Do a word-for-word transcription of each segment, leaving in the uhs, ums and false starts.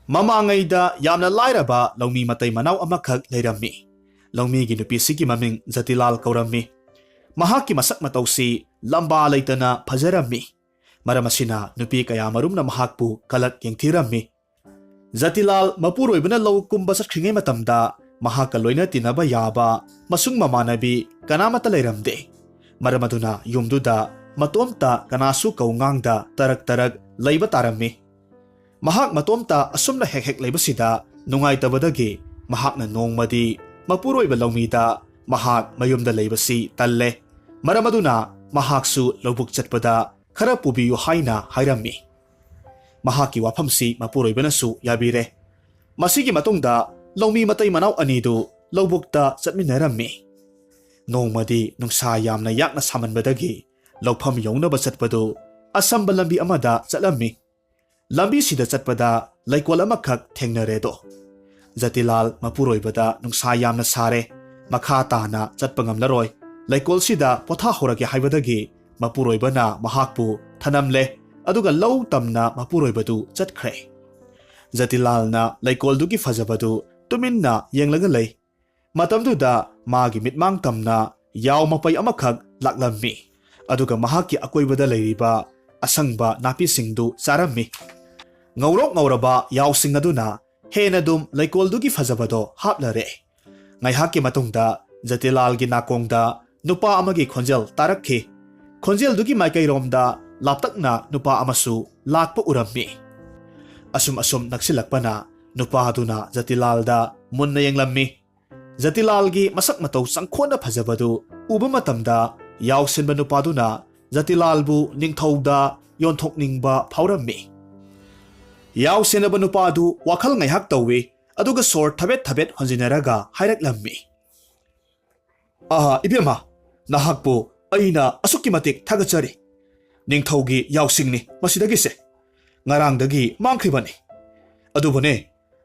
ꯃꯃꯥꯡꯉꯩꯗ ꯌꯥꯝꯅ ꯂꯥꯏꯔꯕ ꯂꯧꯃꯤ ꯃꯇꯩ ꯃꯅꯥꯎ ꯑꯃꯈꯛ ꯂꯩꯔꯝꯃꯤ꯫ ꯂꯧꯃꯤꯒꯤ ꯅꯨꯄꯤꯁꯤꯒꯤ ꯃꯃꯤꯡ ꯖꯇꯤꯂꯥꯜ ꯀꯧꯔꯝꯃꯤ꯫ ꯃꯍꯥꯛꯀꯤ ꯃꯁꯛ ꯃꯇꯧꯁꯤ ꯂꯝꯕꯥ ꯂꯩꯇꯅ ꯐꯖꯔꯝꯃꯤ꯫ ꯃꯔꯝ ꯑꯁꯤꯅ ꯅꯨꯄꯤ ꯀꯌꯥꯃꯔꯨꯝꯅ ꯃꯍꯥꯛꯄꯨ ꯀꯂꯛ ꯌꯦꯡꯊꯤꯔꯝꯃꯤ꯫ ꯖꯇꯤꯂꯥꯜ ꯃꯄꯨꯔꯣꯏꯕꯅ ꯂꯧ ꯀꯨꯝꯕ ꯆꯠꯈ꯭ꯔꯤꯉꯩ ꯃꯇꯝꯗ ꯃꯍꯥꯛꯀ ꯂꯣꯏꯅ ꯇꯤꯟꯅꯕ ꯌꯥꯕ ꯃꯁꯨꯡ ꯃꯃꯥꯟꯅꯕꯤ ꯀꯅꯥꯃꯠꯇ ꯂꯩꯔꯝꯗꯦ꯫ ꯃꯔꯝ ꯑꯗꯨꯅ ꯌꯨꯝꯗꯨꯗ ꯃꯇꯣꯝꯇ ꯀꯅꯥꯁꯨ ꯀꯧ ꯉꯥꯡꯗ ꯇꯔꯛ ꯇꯔꯛ ꯂꯩꯕ ꯇꯥꯔꯝꯃꯤ꯫ ꯃꯍꯥꯛ ꯃꯇꯣꯝꯇ ꯑꯁꯨꯝꯅ ꯍꯦꯛ ꯍꯦꯛ ꯂꯩꯕꯁꯤꯗ ꯅꯨꯡꯉꯥꯏꯇꯕꯗꯒꯤ ꯃꯍꯥꯛꯅ ꯅꯣꯡꯃꯗꯤ ꯃꯄꯨꯔꯣꯏꯕ ꯂꯧꯃꯤꯗ ꯃꯍꯥꯛ ꯃꯌꯨꯝꯗ ꯂꯩꯕꯁꯤ ꯇꯜꯂꯦ, ꯃꯔꯝ ꯑꯗꯨꯅ ꯃꯍꯥꯛꯁꯨ ꯂꯧꯕꯨꯛ ꯆꯠꯄꯗ ꯈꯔ ꯄꯨꯕꯤꯌꯨ ꯍꯥꯏꯅ ꯍꯥꯏꯔꯝꯃꯤ꯫ ꯃꯍꯥꯛꯀꯤ ꯋꯥꯐꯝꯁꯤ ꯃꯄꯨꯔꯣꯏꯕꯅꯁꯨ ꯌꯥꯕꯤꯔꯦ꯫ ꯃꯁꯤꯒꯤ ꯃꯇꯨꯡꯗ ꯂꯧꯃꯤ ꯃꯇꯩ ꯃꯅꯥꯎ ꯑꯅꯤꯗꯨ ꯂꯧꯕꯨꯛꯇ ꯆꯠꯃꯤꯟꯅꯔꯝꯃꯤ꯫ ꯅꯣꯡꯃꯗꯤ ꯅꯨꯡꯁꯥ ꯌꯥꯝꯅ ꯌꯥꯛꯅ ꯁꯥꯃꯟꯕꯗꯒꯤ ꯂꯧꯐꯝ ꯌꯧꯅꯕ ꯆꯠꯄꯗꯨ ꯑꯁꯝꯕ ꯂꯝꯕꯤ ꯑꯃꯗ ꯆꯠꯂꯝꯃꯤ꯫ ꯂꯝꯕꯤꯁꯤꯗ ꯆꯠꯄꯗ ꯂꯩꯀꯣꯜ ꯑꯃꯈꯛ ꯊꯦꯡꯅꯔꯦꯗꯣ꯫ ꯖꯇꯤꯂꯥꯜ ꯃꯄꯨꯔꯣꯏꯕꯗ ꯅꯨꯡꯁꯥ ꯌꯥꯝꯅ ꯁꯥꯔꯦ, ꯃꯈꯥ ꯇꯥꯅ ꯆꯠꯄ ꯉꯝꯂꯔꯣꯏ, ꯂꯩꯀꯣꯜꯁꯤꯗ ꯄꯣꯊꯥꯍꯧꯔꯒꯦ ꯍꯥꯏꯕꯗꯒꯤ ꯃꯄꯨꯔꯣꯏꯕꯅ ꯃꯍꯥꯛꯄꯨ ꯊꯅꯝꯂꯦ, ꯑꯗꯨꯒ ꯂꯧ ꯇꯝꯅ ꯃꯄꯨꯔꯣꯏꯕꯗꯨ ꯆꯠꯈ꯭ꯔꯦ꯫ ꯖꯇꯤꯂꯥꯜꯅ ꯂꯩꯀꯣꯜꯗꯨꯒꯤ ꯐꯖꯕꯗꯨ ꯇꯨꯃꯤꯟꯅ ꯌꯦꯡꯂꯒ ꯂꯩ꯫ ꯃꯇꯝꯗꯨꯗ ꯃꯥꯒꯤ ꯃꯤꯠꯃꯥꯡ ꯇꯝꯅ ꯌꯥꯎ ꯃꯄꯩ ꯑꯃꯈꯛ ꯂꯥꯛꯂꯝꯃꯤ, ꯑꯗꯨꯒ ꯃꯍꯥꯛꯀꯤ ꯑꯀꯣꯏꯕꯗ ꯂꯩꯔꯤꯕ ꯑꯁꯪꯕ ꯅꯥꯄꯤꯁꯤꯡꯗꯨ ꯆꯥꯔꯝꯃꯤ꯫ ꯉꯧꯔꯣꯛ ꯉꯧꯔꯕ ꯌꯥꯎꯁꯤꯡ ꯑꯗꯨꯅ ꯍꯦꯟꯅ ꯑꯗꯨꯝ ꯂꯩꯀꯣꯜꯗꯨꯒꯤ ꯐꯖꯕꯗꯣ ꯍꯥꯞꯂꯔꯦ꯫ ꯉꯥꯏꯍꯥꯛꯀꯤ ꯃꯇꯨꯡꯗ ꯖꯇꯤꯂꯥꯜꯒꯤ ꯅꯥꯀꯣꯡꯗ ꯅꯨꯄꯥ ꯑꯃꯒꯤ ꯈꯣꯟꯖꯦꯜ ꯇꯥꯔꯛꯈꯤ꯫ ꯈꯣꯟꯖꯦꯜꯗꯨꯒꯤ ꯃꯥꯏꯀꯩꯔꯣꯝꯗ ꯂꯥꯞꯇꯛꯅ ꯅꯨꯄꯥ ꯑꯃꯁꯨ ꯂꯥꯛꯄ ꯎꯔꯝꯃꯤ꯫ ꯑꯁꯨꯝ ꯑꯁꯨꯝ ꯅꯛꯁꯤꯜꯂꯛꯄꯅ ꯅꯨꯄꯥꯗꯨꯅ ꯖꯇꯤꯂꯥꯜꯗ ꯃꯨꯟꯅ ꯌꯦꯡꯂꯝꯃꯤ꯫ ꯖꯇꯤꯂꯥꯜꯒꯤ ꯃꯁꯛ ꯃꯇꯧ ꯆꯪꯈꯣꯟꯅ ꯐꯖꯕꯗꯨ ꯎꯕ ꯃꯇꯝꯗ ꯌꯥꯎꯁꯦꯟꯕ ꯅꯨꯄꯥꯗꯨꯅ ꯖꯇꯤꯂꯥꯜꯕꯨ ꯅꯤꯡꯊꯧꯗ ꯌꯣꯟꯊꯣꯛꯅꯤꯡꯕ ꯐꯥꯎꯔꯝꯃꯤ꯫ ꯌꯥꯎꯁꯦꯟꯅꯕ ꯅꯨꯄꯥꯗꯨ ꯋꯥꯈꯜ ꯉꯥꯏꯍꯥꯛ ꯇꯧꯏ, ꯑꯗꯨꯒ ꯁꯣꯔ ꯊꯕꯦꯠ ꯊꯕꯦꯠ ꯍꯣꯟꯖꯤꯟꯅꯔꯒ ꯍꯥꯏꯔꯛꯂꯝꯃꯤ꯫ "ꯑꯍꯥ, ꯏꯕꯦꯝꯃ, ꯅꯍꯥꯛꯄꯨ ꯑꯩꯅ ꯑꯁꯨꯛꯀꯤ ꯃꯇꯤꯛ ꯊꯥꯒꯠꯆꯔꯤ꯫ ꯅꯤꯡꯊꯧꯒꯤ ꯌꯥꯎꯁꯤꯡꯅꯤ ꯃꯁꯤꯗꯒꯤꯁꯦ꯫ ꯉꯔꯥꯡꯗꯒꯤ ꯃꯥꯡꯈ꯭ꯔꯤꯕꯅꯤ꯫ ꯑꯗꯨꯕꯨꯅꯦ,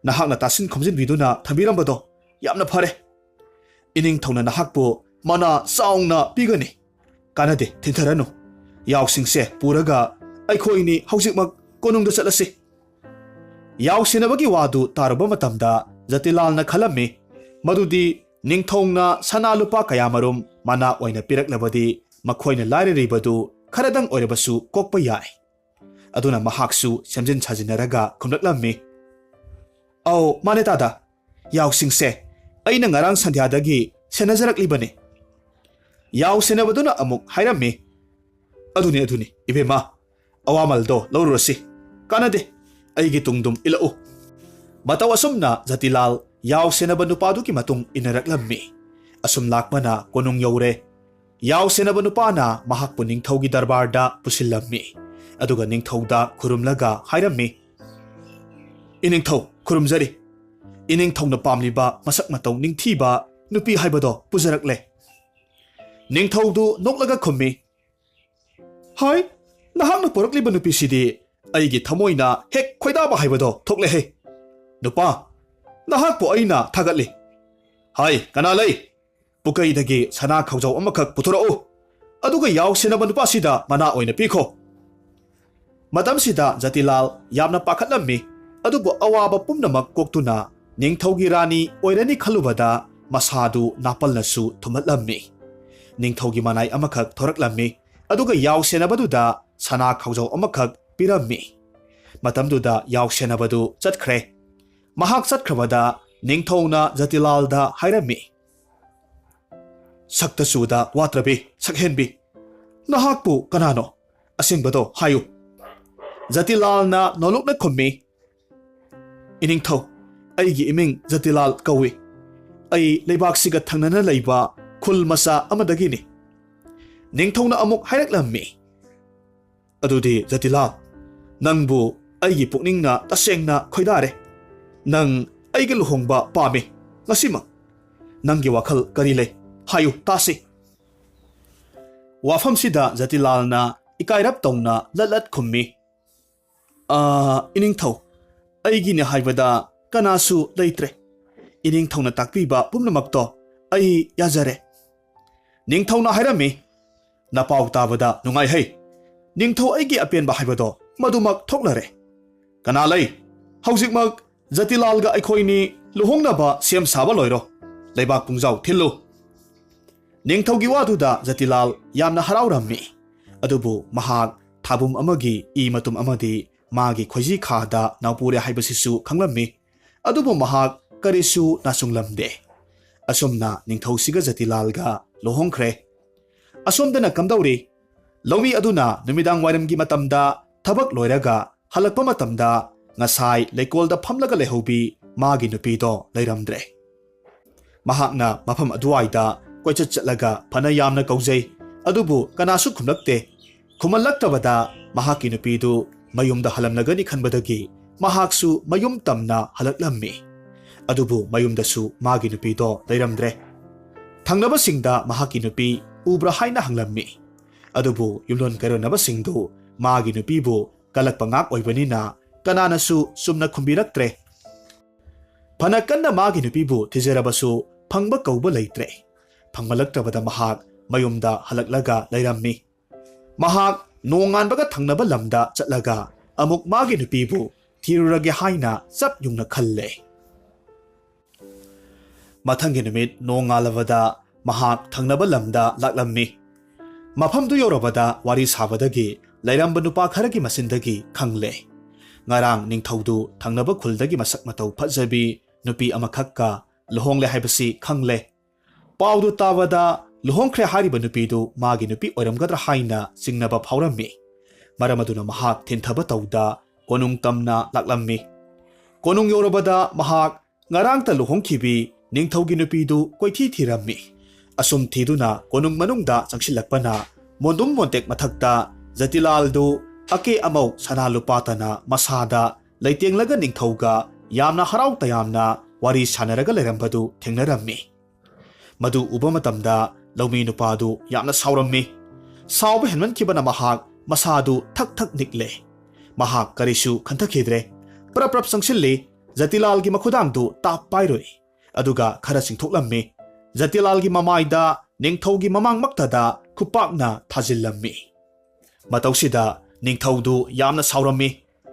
ꯅꯍꯥꯛꯅ ꯇꯥꯁꯤꯟ ꯈꯣꯝꯖꯤꯟꯕꯤꯗꯨꯅ ꯊꯝꯕꯤꯔꯝꯕꯗꯣ ꯌꯥꯝꯅ ꯐꯔꯦ꯫ ꯏꯅꯤꯡꯊꯧꯅ ꯅꯍꯥꯛꯄꯨ ꯃꯅꯥ ꯆꯥꯎꯅ ꯄꯤꯒꯅꯤ꯫ ꯀꯥꯟꯅꯗꯦ, ꯊꯤꯟꯊꯔꯅꯨ꯫ ꯌꯥꯎꯁꯤꯡꯁꯦ ꯄꯨꯔꯒ ꯑꯩꯈꯣꯏꯅꯤ ꯍꯧꯖꯤꯛꯃꯛ ꯀꯣꯅꯨꯡꯗ ꯆꯠꯂꯁꯤ꯫" ꯌꯥꯎꯁꯦꯟꯅꯕꯒꯤ ꯋꯥꯗꯨ ꯇꯥꯔꯨꯕ ꯃꯇꯝꯗ ꯖꯇꯤꯂꯥꯜꯅ ꯈꯜꯂꯝꯃꯤ, ꯃꯗꯨꯗꯤ ꯅꯤꯡꯊꯧꯅ ꯁꯅꯥ ꯂꯨꯄꯥ ꯀꯌꯥꯃꯔꯨꯝ ꯃꯅꯥ ꯑꯣꯏꯅ ꯄꯤꯔꯛꯂꯕꯗꯤ ꯃꯈꯣꯏꯅ ꯂꯥꯏꯔꯔꯤꯕꯗꯨ ꯈꯔꯗꯪ ꯑꯣꯏꯔꯕꯁꯨ ꯀꯣꯛꯄ ꯌꯥꯏ꯫ ꯑꯗꯨꯅ ꯃꯍꯥꯛꯁꯨ ꯁꯦꯝꯖꯤꯟ ꯁꯥꯖꯤꯟꯅꯔꯒ ꯈꯨꯝꯂꯛꯂꯝꯃꯤ, "ꯑꯧ, ꯃꯥꯅꯦ ꯇꯥꯗ, ꯌꯥꯎꯁꯤꯡꯁꯦ ꯑꯩꯅ ꯉꯔꯥꯡ ꯁꯟꯙ꯭ꯌꯥꯗꯒꯤ ꯁꯦꯟꯅꯖꯔꯛꯂꯤꯕꯅꯤ꯫" ꯌꯥꯎ ꯁꯦꯟꯅꯕꯗꯨꯅ ꯑꯃꯨꯛ ꯍꯥꯏꯔꯝꯃꯤ, "ꯑꯗꯨꯅꯤ, ꯑꯗꯨꯅꯤ, ꯏꯕꯦꯝꯃ, ꯑꯋꯥꯃꯜꯗꯣ ꯂꯧꯔꯨꯔꯁꯤ, ꯀꯥꯟꯅꯗꯦ, ꯑꯩꯒꯤ ꯇꯨꯡꯗꯨꯝ ꯏꯜꯂꯛꯎ꯫" ꯃꯇꯧ ꯑꯁꯨꯝꯅ ꯖꯇꯤꯂꯥꯜ ꯌꯥꯎ ꯁꯦꯟꯅꯕ ꯅꯨꯄꯥꯗꯨꯒꯤ ꯃꯇꯨꯡ ꯏꯟꯅꯔꯛꯂꯝꯃꯤ꯫ ꯑꯁꯨꯝ ꯂꯥꯛꯄꯅ ꯀꯣꯅꯨꯡ ꯌꯧꯔꯦ꯫ ꯌꯥꯎ ꯁꯦꯟꯅꯕ ꯅꯨꯄꯥꯅ ꯃꯍꯥꯛꯄꯨ ꯅꯤꯡꯊꯧꯒꯤ ꯗꯔꯕꯥꯔꯗ ꯄꯨꯁꯤꯜꯂꯝꯃꯤ꯫ ꯑꯗꯨꯒ ꯅꯤꯡꯊꯧꯗ ꯈꯨꯔꯨꯝꯂꯒ ꯍꯥꯏꯔꯝꯃꯤ, "ꯏꯅꯤꯡꯊꯧ, ꯈꯨꯔꯨꯝꯖꯔꯤ꯫ ꯏꯅꯤꯡꯊꯧꯅ ꯄꯥꯝꯂꯤꯕ ꯃꯁꯛ ꯃꯇꯧ ꯅꯤꯡꯊꯤꯕ ꯅꯨꯄꯤ ꯍꯥꯏꯕꯗꯣ ꯄꯨꯖꯔꯛꯂꯦ꯫" ꯅꯤꯡꯊꯧꯗꯨ ꯅꯣꯛꯂꯒ ꯈꯨꯝꯃꯤ, "ꯍꯥꯏ, ꯅꯍꯥꯛꯅ ꯄꯨꯔꯛꯂꯤꯕ ꯅꯨꯄꯤꯁꯤꯗꯤ ꯑꯩꯒꯤ ꯊꯃꯣꯏꯅ ꯍꯦꯛ ꯈꯣꯏꯗꯥꯕ ꯍꯥꯏꯕꯗꯣ ꯊꯣꯛꯂꯦꯍꯦ꯫ ꯅꯨꯄꯥ, ꯅꯍꯥꯛꯄꯨ ꯑꯩꯅ ꯊꯥꯒꯠꯂꯤ꯫ ꯍꯥꯏ, ꯀꯅꯥ ꯂꯩ? ꯄꯨꯀꯩꯗꯒꯤ ꯁꯅꯥ ꯈꯥꯎꯖꯥꯎ ꯑꯃꯈꯛ ꯄꯨꯊꯣꯔꯛꯎ꯫ ꯑꯗꯨꯒ ꯌꯥꯎ ꯁꯦꯟꯅꯕ ꯅꯨꯄꯥꯁꯤꯗ ꯃꯅꯥ ꯑꯣꯏꯅ ꯄꯤꯈꯣ꯫" ꯃꯇꯝꯁꯤꯗ ꯖꯇꯤꯂꯥꯜ ꯌꯥꯝꯅ ꯄꯥꯈꯠꯂꯝꯃꯤ꯫ ꯑꯗꯨꯕꯨ ꯑꯋꯥꯕ ꯄꯨꯝꯅꯃꯛ ꯀꯣꯛꯇꯨꯅ ꯅꯤꯡꯊꯧꯒꯤ ꯔꯥꯅꯤ ꯑꯣꯏꯔꯅꯤ ꯈꯜꯂꯨꯕꯗ ꯃꯁꯥꯗꯨ ꯅꯥꯄꯜꯅꯁꯨ ꯊꯨꯝꯍꯠꯂꯝꯃꯤ꯫ ꯅꯤꯡꯊꯧꯒꯤ ꯃꯅꯥꯏ ꯑꯃꯈꯛ ꯊꯣꯔꯛꯂꯝꯃꯤ꯫ ꯑꯗꯨꯒ ꯌꯥꯎ ꯁꯦꯟꯅꯕꯗꯨꯗ ꯁꯅꯥ ꯈꯥꯎꯖꯥꯎ ꯑꯃꯈꯛ ꯄꯤꯔꯝꯃꯤ꯫ ꯃꯇꯝꯗꯨꯗ ꯌꯥꯎ ꯁꯦꯟꯅꯕꯗꯨ ꯆꯠꯈ꯭ꯔꯦ꯫ ꯃꯍꯥꯛ ꯆꯠꯈ꯭ꯔꯕꯗ ꯅꯤꯡꯊꯧꯅ ꯖꯇꯤꯂꯥꯜꯗ ꯍꯥꯏꯔꯝꯃꯤ, "ꯁꯛꯇ ꯆꯨꯗ ꯋꯥꯠꯇ꯭ꯔꯕꯤ ꯁꯛꯍꯦꯟꯕꯤ, ꯅꯍꯥꯛꯄꯨ ꯀꯅꯥꯅꯣ? ꯑꯁꯦꯡꯕꯗꯣ ꯍꯥꯏꯌꯨ꯫" ꯖꯇꯤꯂꯥꯜꯅ ꯅꯣꯂꯨꯛꯅ ꯈꯨꯝꯃꯤ, "ꯏꯅꯤꯡꯊꯧ, ꯑꯩꯒꯤ ꯏꯃꯤꯡ ꯖꯇꯤꯂꯥꯜ ꯀꯧꯏ꯫ ꯑꯩ ꯂꯩꯕꯥꯛꯁꯤꯒ ꯊꯪꯅꯅ ꯂꯩꯕ ꯈꯨꯜ ꯃꯆꯥ ꯑꯃꯗꯒꯤꯅꯤ꯫" ꯅꯤꯡꯊꯧꯅ ꯑꯃꯨꯛ ꯍꯥꯏꯔꯛꯂꯝꯃꯤ, "ꯑꯗꯨꯗꯤ ꯖꯇꯤꯂꯥꯜ, ꯅꯪꯕꯨ ꯑꯩꯒꯤ ꯄꯨꯛꯅꯤꯡꯅ ꯇꯁꯦꯡꯅ ꯈꯣꯏꯗꯥꯔꯦ꯫ ꯅꯪ ꯑꯩꯒ ꯂꯨꯍꯣꯡꯕ ꯄꯥꯝꯃꯤ ꯉꯁꯤꯃꯛ꯫ ꯅꯪꯒꯤ ꯋꯥꯈꯜ ꯀꯔꯤ ꯂꯩ? ꯍꯥꯏꯌꯨ ꯇꯥꯁꯤ꯫" ꯋꯥꯐꯝꯁꯤꯗ ꯖꯇꯤꯂꯥꯜꯅ ꯏꯀꯥꯏꯔꯞ ꯇꯧꯅ ꯂꯠ ꯂꯠ ꯈꯨꯝꯃꯤ, "ꯑꯥ, ꯏꯅꯤꯡꯊꯧ, ꯑꯩꯒꯤꯅꯦ ꯍꯥꯏꯕꯗ ꯀꯅꯥꯁꯨ ꯂꯩꯇ꯭ꯔꯦ꯫ ꯏꯅꯤꯡꯊꯧꯅ ꯇꯥꯛꯄꯤꯕ ꯄꯨꯝꯅꯃꯛꯇꯣ ꯑꯩ ꯌꯥꯖꯔꯦ꯫" ꯅꯤꯡꯊꯧꯅ ꯍꯥꯏꯔꯝꯃꯤ, "ꯅꯄꯥꯎ ꯇꯥꯕꯗ ꯅꯨꯡꯉꯥꯏꯍꯩ꯫ ꯅꯤꯡꯊꯧ ꯑꯩꯒꯤ ꯑꯄꯦꯟꯕ ꯍꯥꯏꯕꯗꯣ ꯃꯗꯨꯃꯛ ꯊꯣꯛꯂꯔꯦ꯫ ꯀꯅꯥ ꯂꯩ? "ꯍꯧꯖꯤꯛꯃꯛ ꯖꯇꯤꯂꯥꯜꯒ ꯑꯩꯈꯣꯏꯅꯤ ꯂꯨꯍꯣꯡꯅꯕ ꯁꯦꯝ ꯁꯥꯕ ꯂꯣꯏꯔꯣ꯫ ꯂꯩꯕꯥꯛ ꯄꯨꯡꯖꯥꯎ ꯊꯤꯜꯂꯨ꯫" ꯅꯤꯡꯊꯧꯒꯤ ꯋꯥꯗꯨꯗ ꯖꯇꯤꯂꯥꯜ ꯌꯥꯝꯅ ꯍꯔꯥꯎꯔꯝꯃꯤ꯫ ꯑꯗꯨꯕꯨ ꯃꯍꯥꯛ ꯊꯥꯕꯨꯝ ꯑꯃꯒꯤ ꯏ ꯃꯇꯨꯝ ꯑꯃꯗꯤ ꯃꯥꯒꯤ ꯈꯣꯏꯖꯤ ꯈꯥꯗ ꯅꯥꯎꯄꯨꯔꯦ ꯍꯥꯏꯕꯁꯤꯁꯨ ꯈꯪꯂꯝꯃꯤ꯫ ꯑꯗꯨꯕꯨ ꯃꯍꯥꯛ ꯀꯔꯤꯁꯨ ꯅꯥꯆꯨꯡꯂꯝꯗꯦ꯫ ꯑꯁꯨꯝꯅ ꯅꯤꯡꯊꯧꯁꯤꯒ ꯖꯇꯤꯂꯥꯜꯒ ꯂꯨꯍꯣꯡꯈ꯭ꯔꯦ꯫ ꯑꯁꯣꯝꯗꯅ ꯀꯝꯗꯧꯔꯤ? ꯂꯧꯃꯤ ꯑꯗꯨꯅ ꯅꯨꯃꯤꯗꯥꯡ ꯋꯥꯏꯔꯝꯒꯤ ꯃꯇꯝꯗ ꯊꯕꯛ ꯂꯣꯏꯔꯒ ꯍꯜꯂꯛꯄ ꯃꯇꯝꯗ ꯉꯁꯥꯏ ꯂꯩꯀꯣꯜꯗ ꯐꯝꯂꯒ ꯂꯩꯍꯧꯕꯤ ꯃꯥꯒꯤ ꯅꯨꯄꯤꯗꯣ ꯂꯩꯔꯝꯗ꯭ꯔꯦ꯫ ꯃꯍꯥꯛꯅ ꯃꯐꯝ ꯑꯗꯨꯋꯥꯏꯗ ꯀꯣꯏꯆꯠ ꯆꯠꯂꯒ ꯐꯅ ꯌꯥꯝꯅ ꯀꯧꯖꯩ, ꯑꯗꯨꯕꯨ ꯀꯅꯥꯁꯨ ꯈꯨꯝꯂꯛꯇꯦ꯫ ꯈꯨꯝꯍꯜꯂꯛꯇꯕꯗ ꯃꯍꯥꯛꯀꯤ ꯅꯨꯄꯤꯗꯨ ꯃꯌꯨꯝꯗ ꯍꯜꯂꯝꯂꯒꯅꯤ ꯈꯟꯕꯗꯒꯤ ꯃꯍꯥꯛꯁꯨ ꯃꯌꯨꯝ ꯇꯝꯅ ꯍꯜꯂꯛꯂꯝꯃꯤ꯫ ꯑꯗꯨꯕꯨ ꯃꯌꯨꯝꯗꯁꯨ ꯃꯥꯒꯤ ꯅꯨꯄꯤꯗꯣ ꯂꯩꯔꯝꯗ꯭ꯔꯦ꯫ ꯊꯪꯅꯕꯁꯤꯡꯗ ꯃꯍꯥꯛꯀꯤ ꯅꯨꯄꯤ ꯎꯕ꯭ꯔꯥ ꯍꯥꯏꯅ ꯍꯪꯂꯝꯃꯤ꯫ ꯑꯗꯨꯕꯨ ꯌꯨꯝꯂꯣꯟ ꯀꯩꯔꯣꯟꯅꯕꯁꯤꯡꯗꯨ ꯃꯥꯒꯤ ꯅꯨꯄꯤꯕꯨ ꯀꯂꯛꯄ ꯉꯥꯛ ꯑꯣꯏꯕꯅꯤꯅ ꯀꯅꯥꯅꯁꯨ ꯆꯨꯝꯅ ꯈꯨꯝꯕꯤꯔꯛꯇ꯭ꯔꯦ꯫ ꯐꯅ ꯀꯟꯅ ꯃꯥꯒꯤ ꯅꯨꯄꯤꯕꯨ ꯊꯤꯖꯔꯕꯁꯨ ꯐꯪꯕ ꯀꯧꯕ ꯂꯩꯇ꯭ꯔꯦ꯫ ꯐꯪꯃꯜꯂꯛꯇ꯭ꯔꯕꯗ ꯃꯍꯥꯛ ꯃꯌꯨꯝꯗ ꯍꯜꯂꯛꯂꯒ ꯂꯩꯔꯝꯃꯤ꯫ ꯃꯍꯥꯛ ꯅꯣꯡꯉꯥꯟꯕꯒ ꯊꯪꯅꯕ ꯂꯝꯗ ꯆꯠꯂꯒ ꯑꯃꯨꯛ ꯃꯥꯒꯤ ꯅꯨꯄꯤꯕꯨ ꯊꯤꯔꯨꯔꯒꯦ ꯍꯥꯏꯅ ꯆꯞ ꯌꯨꯡꯅ ꯈꯜꯂꯦ꯫ ꯃꯊꯪꯒꯤ ꯅꯨꯃꯤꯠ ꯅꯣꯡꯉꯥꯜꯂꯕꯗ ꯃꯍꯥꯛ ꯊꯪꯅꯕ ꯂꯝꯗ ꯂꯥꯛꯂꯝꯃꯤ꯫ ꯃꯐꯝꯗꯨ ꯌꯧꯔꯕꯗ ꯋꯥꯔꯤ ꯁꯥꯕꯗꯒꯤ ꯂꯩꯔꯝꯕ ꯅꯨꯄꯥ ꯈꯔꯒꯤ ꯃꯆꯤꯟꯗꯒꯤ ꯈꯪꯂꯦ꯫ ꯉꯔꯥꯡ ꯅꯤꯡꯊꯧꯗꯨ ꯊꯪꯅꯕ ꯈꯨꯜꯗꯒꯤ ꯃꯁꯛ ꯃꯇꯧ ꯐꯖꯕꯤ ꯅꯨꯄꯤ ꯑꯃꯈꯛꯀ ꯂꯨꯍꯣꯡꯂꯦ ꯍꯥꯏꯕꯁꯤ ꯈꯪꯂꯦ꯫ ꯄꯥꯎꯗꯨ ꯇꯥꯕꯗ ꯂꯨꯍꯣꯡꯈ꯭ꯔꯦ ꯍꯥꯏꯔꯤꯕ ꯅꯨꯄꯤꯗꯨ ꯃꯥꯒꯤ ꯅꯨꯄꯤ ꯑꯣꯏꯔꯝꯒꯗ꯭ꯔꯥ ꯍꯥꯏꯅ ꯆꯤꯡꯅꯕ ꯐꯥꯎꯔꯝꯃꯤ꯫ ꯃꯔꯝ ꯑꯗꯨꯅ ꯃꯍꯥꯛ ꯊꯤꯟꯊꯕ ꯇꯧꯗ ꯀꯣꯅꯨꯡ ꯇꯝꯅ ꯂꯥꯛꯂꯝꯃꯤ꯫ ꯀꯣꯅꯨꯡ ꯌꯧꯔꯕꯗ ꯃꯍꯥꯛ ꯉꯔꯥꯡꯇ ꯂꯨꯍꯣꯡꯈꯤꯕꯤ ꯅꯤꯡꯊꯧꯒꯤ ꯅꯨꯄꯤꯗꯨ ꯀꯣꯏꯊꯤ ꯊꯤꯔꯝꯃꯤ꯫ ꯑꯁꯨꯝ ꯊꯤꯗꯨꯅ ꯀꯣꯅꯨꯡ ꯃꯅꯨꯡꯗ ꯆꯪꯁꯤꯜꯂꯛꯄꯅ ꯃꯣꯟꯗꯨꯝ ꯃꯣꯟꯇꯦꯛ ꯃꯊꯛꯇ ꯖꯇꯤꯂꯥꯜꯗꯨ ꯑꯀꯦ ꯑꯃꯧ ꯁꯅꯥ ꯂꯨꯄꯥꯇꯅ ꯃꯁꯥꯗ ꯂꯩꯇꯦꯡꯂꯒ ꯅꯤꯡꯊꯧꯒ ꯌꯥꯝꯅ ꯍꯔꯥꯎ ꯇꯌꯥꯝꯅ ꯋꯥꯔꯤ ꯁꯥꯟꯅꯔꯒ ꯂꯩꯔꯝꯕꯗꯨ ꯊꯦꯡꯅꯔꯝꯃꯤ꯫ ꯃꯗꯨ ꯎꯕ ꯃꯇꯝꯗ ꯂꯧꯃꯤ ꯅꯨꯄꯥꯗꯨ ꯌꯥꯝꯅ ꯁꯥꯎꯔꯝꯃꯤ꯫ ꯁꯥꯎꯕ ꯍꯦꯟꯃꯟꯈꯤꯕꯅ ꯃꯍꯥꯛ ꯃꯁꯥꯗꯨ ꯊꯛ ꯊꯛ ꯅꯤꯛꯂꯦ꯫ ꯃꯍꯥꯛ ꯀꯔꯤꯁꯨ ꯈꯟꯊꯈꯤꯗ꯭ꯔꯦ꯫ ꯄ꯭ꯔꯞ ꯄ꯭ꯔꯞ ꯆꯪꯁꯤꯜꯂꯤ꯫ ꯖꯇꯤꯂꯥꯜꯒꯤ ꯃꯈꯨꯗꯥꯡꯗꯨ ꯇꯥꯞ ꯄꯥꯏꯔꯨꯏ꯫ ꯑꯗꯨꯒ ꯈꯔ ꯆꯤꯡꯊꯣꯛꯂꯝꯃꯤ꯫ ꯖꯇꯤꯂꯥꯜꯒꯤ ꯃꯃꯥꯏꯗ ꯅꯤꯡꯊꯧꯒꯤ ꯃꯃꯥꯡꯃꯛꯇꯗ ꯈꯨꯄꯥꯛꯅ ꯊꯥꯖꯤꯜꯂꯝꯃꯤ꯫ ꯃꯇꯧꯁꯤꯗ ꯅꯤꯡꯊꯧꯗꯨ ꯌꯥꯝꯅ ꯁꯥꯎꯔꯝꯃꯤ꯫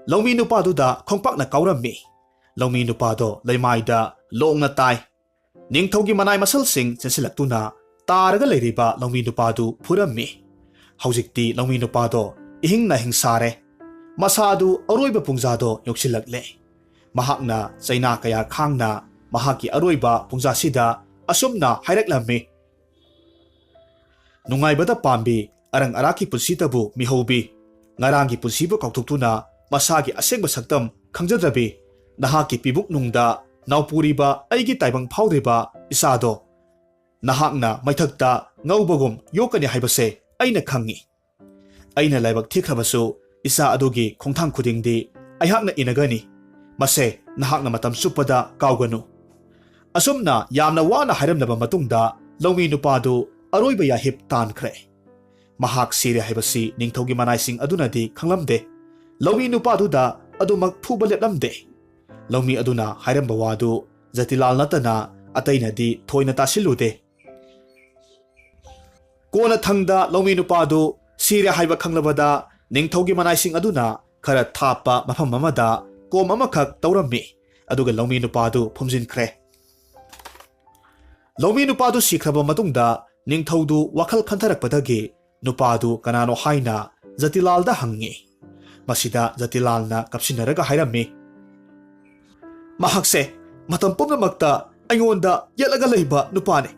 ꯂꯧꯃꯤ ꯅꯨꯄꯥꯗꯨꯗ ꯈꯣꯡꯄꯥꯛꯅ ꯀꯥꯎꯔꯝꯃꯤ꯫ ꯂꯧꯃꯤ ꯅꯨꯄꯥꯗꯣ ꯂꯩꯃꯥꯏꯗ ꯂꯣꯡꯅ ꯇꯥꯏ꯫ ꯅꯤꯡꯊꯧꯒꯤ ꯃꯅꯥꯏ ꯃꯁꯜꯁꯤꯡ ꯆꯦꯟꯁꯤꯜꯂꯛꯇꯨꯅ ꯇꯥꯔꯒ ꯂꯩꯔꯤꯕ ꯂꯧꯃꯤ ꯅꯨꯄꯥꯗꯨ ꯐꯨꯔꯝꯃꯤ꯫ ꯍꯧꯖꯤꯛꯇꯤ ꯂꯧꯃꯤ ꯅꯨꯄꯥꯗꯣ ꯏꯍꯤꯡ ꯅꯥꯍꯤꯡ ꯁꯥꯔꯦ꯫ ꯃꯁꯥꯗꯨ ꯑꯔꯣꯏꯕ ꯄꯨꯡꯖꯥꯗꯣ ꯌꯧꯁꯤꯜꯂꯛꯂꯦ꯫ ꯃꯍꯥꯛꯅ ꯆꯩꯅꯥ ꯀꯌꯥ ꯈꯥꯡꯅ ꯃꯍꯥꯛꯀꯤ ꯑꯔꯣꯏꯕ ꯄꯨꯡꯖꯥꯁꯤꯗ ꯑꯁꯨꯝꯅ ꯍꯥꯏꯔꯛꯂꯝꯃꯤ: "ꯅꯨꯡꯉꯥꯏꯕꯗ ꯄꯥꯝꯕꯤ, ꯑꯔꯪ ꯑꯔꯥꯛꯀꯤ ꯄꯨꯟꯁꯤꯇꯕꯨ ꯃꯤꯍꯧꯕꯤ, ꯉꯔꯥꯡꯒꯤ ꯄꯨꯟꯁꯤꯕꯨ ꯀꯥꯎꯊꯣꯛꯇꯨꯅ ꯃꯁꯥꯒꯤ ꯑꯁꯦꯡꯕ ꯁꯛꯇꯝ ꯈꯪꯖꯗ꯭ꯔꯕꯤ, ꯅꯍꯥꯛꯀꯤ ꯄꯤꯕꯨꯛꯅꯨꯡꯗ ꯅꯥꯎꯄꯨꯔꯤꯕ ꯑꯩꯒꯤ ꯇꯥꯏꯕꯪ ꯐꯥꯎꯗ꯭ꯔꯤꯕ ꯏꯆꯥꯗꯣ ꯅꯍꯥꯛꯅ ꯃꯩꯊꯛꯇ ꯉꯧꯕꯒꯨꯝ ꯌꯣꯛꯀꯅꯤ ꯍꯥꯏꯕꯁꯦ ꯑꯩꯅ ꯈꯪꯏ꯫ ꯑꯩꯅ ꯂꯥꯏꯕꯛ ꯊꯤꯈ꯭ꯔꯕꯁꯨ ꯏꯆꯥ ꯑꯗꯨꯒꯤ ꯈꯣꯡꯊꯥꯡ ꯈꯨꯗꯤꯡꯗꯤ ꯑꯩꯍꯥꯛꯅ ꯏꯟꯅꯒꯅꯤ꯫ ꯃꯁꯦ ꯅꯍꯥꯛꯅ ꯃꯇꯝ ꯆꯨꯞꯄꯗ ꯀꯥꯎꯒꯅꯨ꯫" ꯑꯁꯨꯝꯅ ꯌꯥꯝꯅ ꯋꯥꯅ ꯍꯥꯏꯔꯝꯂꯕ ꯃꯇꯨꯡꯗ ꯂꯧꯃꯤ ꯅꯨꯄꯥꯗꯨ ꯑꯔꯣꯏꯕ ꯌꯥꯍꯤꯞ ꯇꯥꯟꯈ꯭ꯔꯦ꯫ ꯃꯍꯥꯛ ꯁꯤꯔꯦ ꯍꯥꯏꯕꯁꯤ ꯅꯤꯡꯊꯧꯒꯤ ꯃꯅꯥꯏꯁꯤꯡ ꯑꯗꯨꯅꯗꯤ ꯈꯪꯂꯝꯗꯦ꯫ ꯂꯧꯃꯤ ꯅꯨꯄꯥꯗꯨꯗ ꯑꯗꯨꯃꯛ ꯐꯨꯕ ꯂꯦꯞꯂꯝꯗꯦ꯫ ꯂꯧꯃꯤ ꯑꯗꯨꯅ ꯍꯥꯏꯔꯝꯕ ꯋꯥꯗꯨ ꯖꯇꯤꯂꯥꯜ ꯅꯠꯇꯅ ꯑꯇꯩꯅꯗꯤ ꯊꯣꯏꯅ ꯇꯥꯁꯤꯜꯂꯨꯗꯦ꯫ ꯀꯣꯟꯅꯊꯪꯗ ꯂꯧꯃꯤ ꯅꯨꯄꯥꯗꯨ ꯁꯤꯔꯦ ꯍꯥꯏꯕ ꯈꯪꯂꯕꯗ ꯅꯤꯡꯊꯧꯒꯤ ꯃꯅꯥꯏꯁꯤꯡ ꯑꯗꯨꯅ ꯈꯔ ꯊꯥꯞꯄ ꯃꯐꯝ ꯑꯃꯗ ꯀꯣꯝ ꯑꯃꯈꯛ ꯇꯧꯔꯝꯃꯤ, ꯑꯗꯨꯒ ꯂꯧꯃꯤ ꯅꯨꯄꯥꯗꯨ ꯐꯨꯝꯖꯤꯟꯈ꯭ꯔꯦ꯫ ꯂꯧꯃꯤ ꯅꯨꯄꯥꯗꯨ ꯁꯤꯈ꯭ꯔꯕ ꯃꯇꯨꯡꯗ ꯅꯤꯡꯊꯧꯗꯨ ꯋꯥꯈꯜ ꯈꯟꯊꯔꯛꯄꯗꯒꯤ ꯅꯨꯄꯥꯗꯨ ꯀꯅꯥꯅꯣ ꯍꯥꯏꯅ ꯖꯇꯤꯂꯥꯜꯗ ꯍꯪꯉꯤ꯫ ꯃꯁꯤꯗ ꯖꯇꯤꯂꯥꯜꯅ ꯀꯞꯁꯤꯟꯅꯔꯒ ꯍꯥꯏꯔꯝꯃꯤ: "ꯃꯍꯥꯛꯁꯦ ꯃꯇꯝ ꯄꯨꯝꯅꯃꯛꯇ ꯑꯩꯉꯣꯟꯗ ꯌꯦꯠꯂꯒ ꯂꯩꯕ ꯅꯨꯄꯥꯅꯤ꯫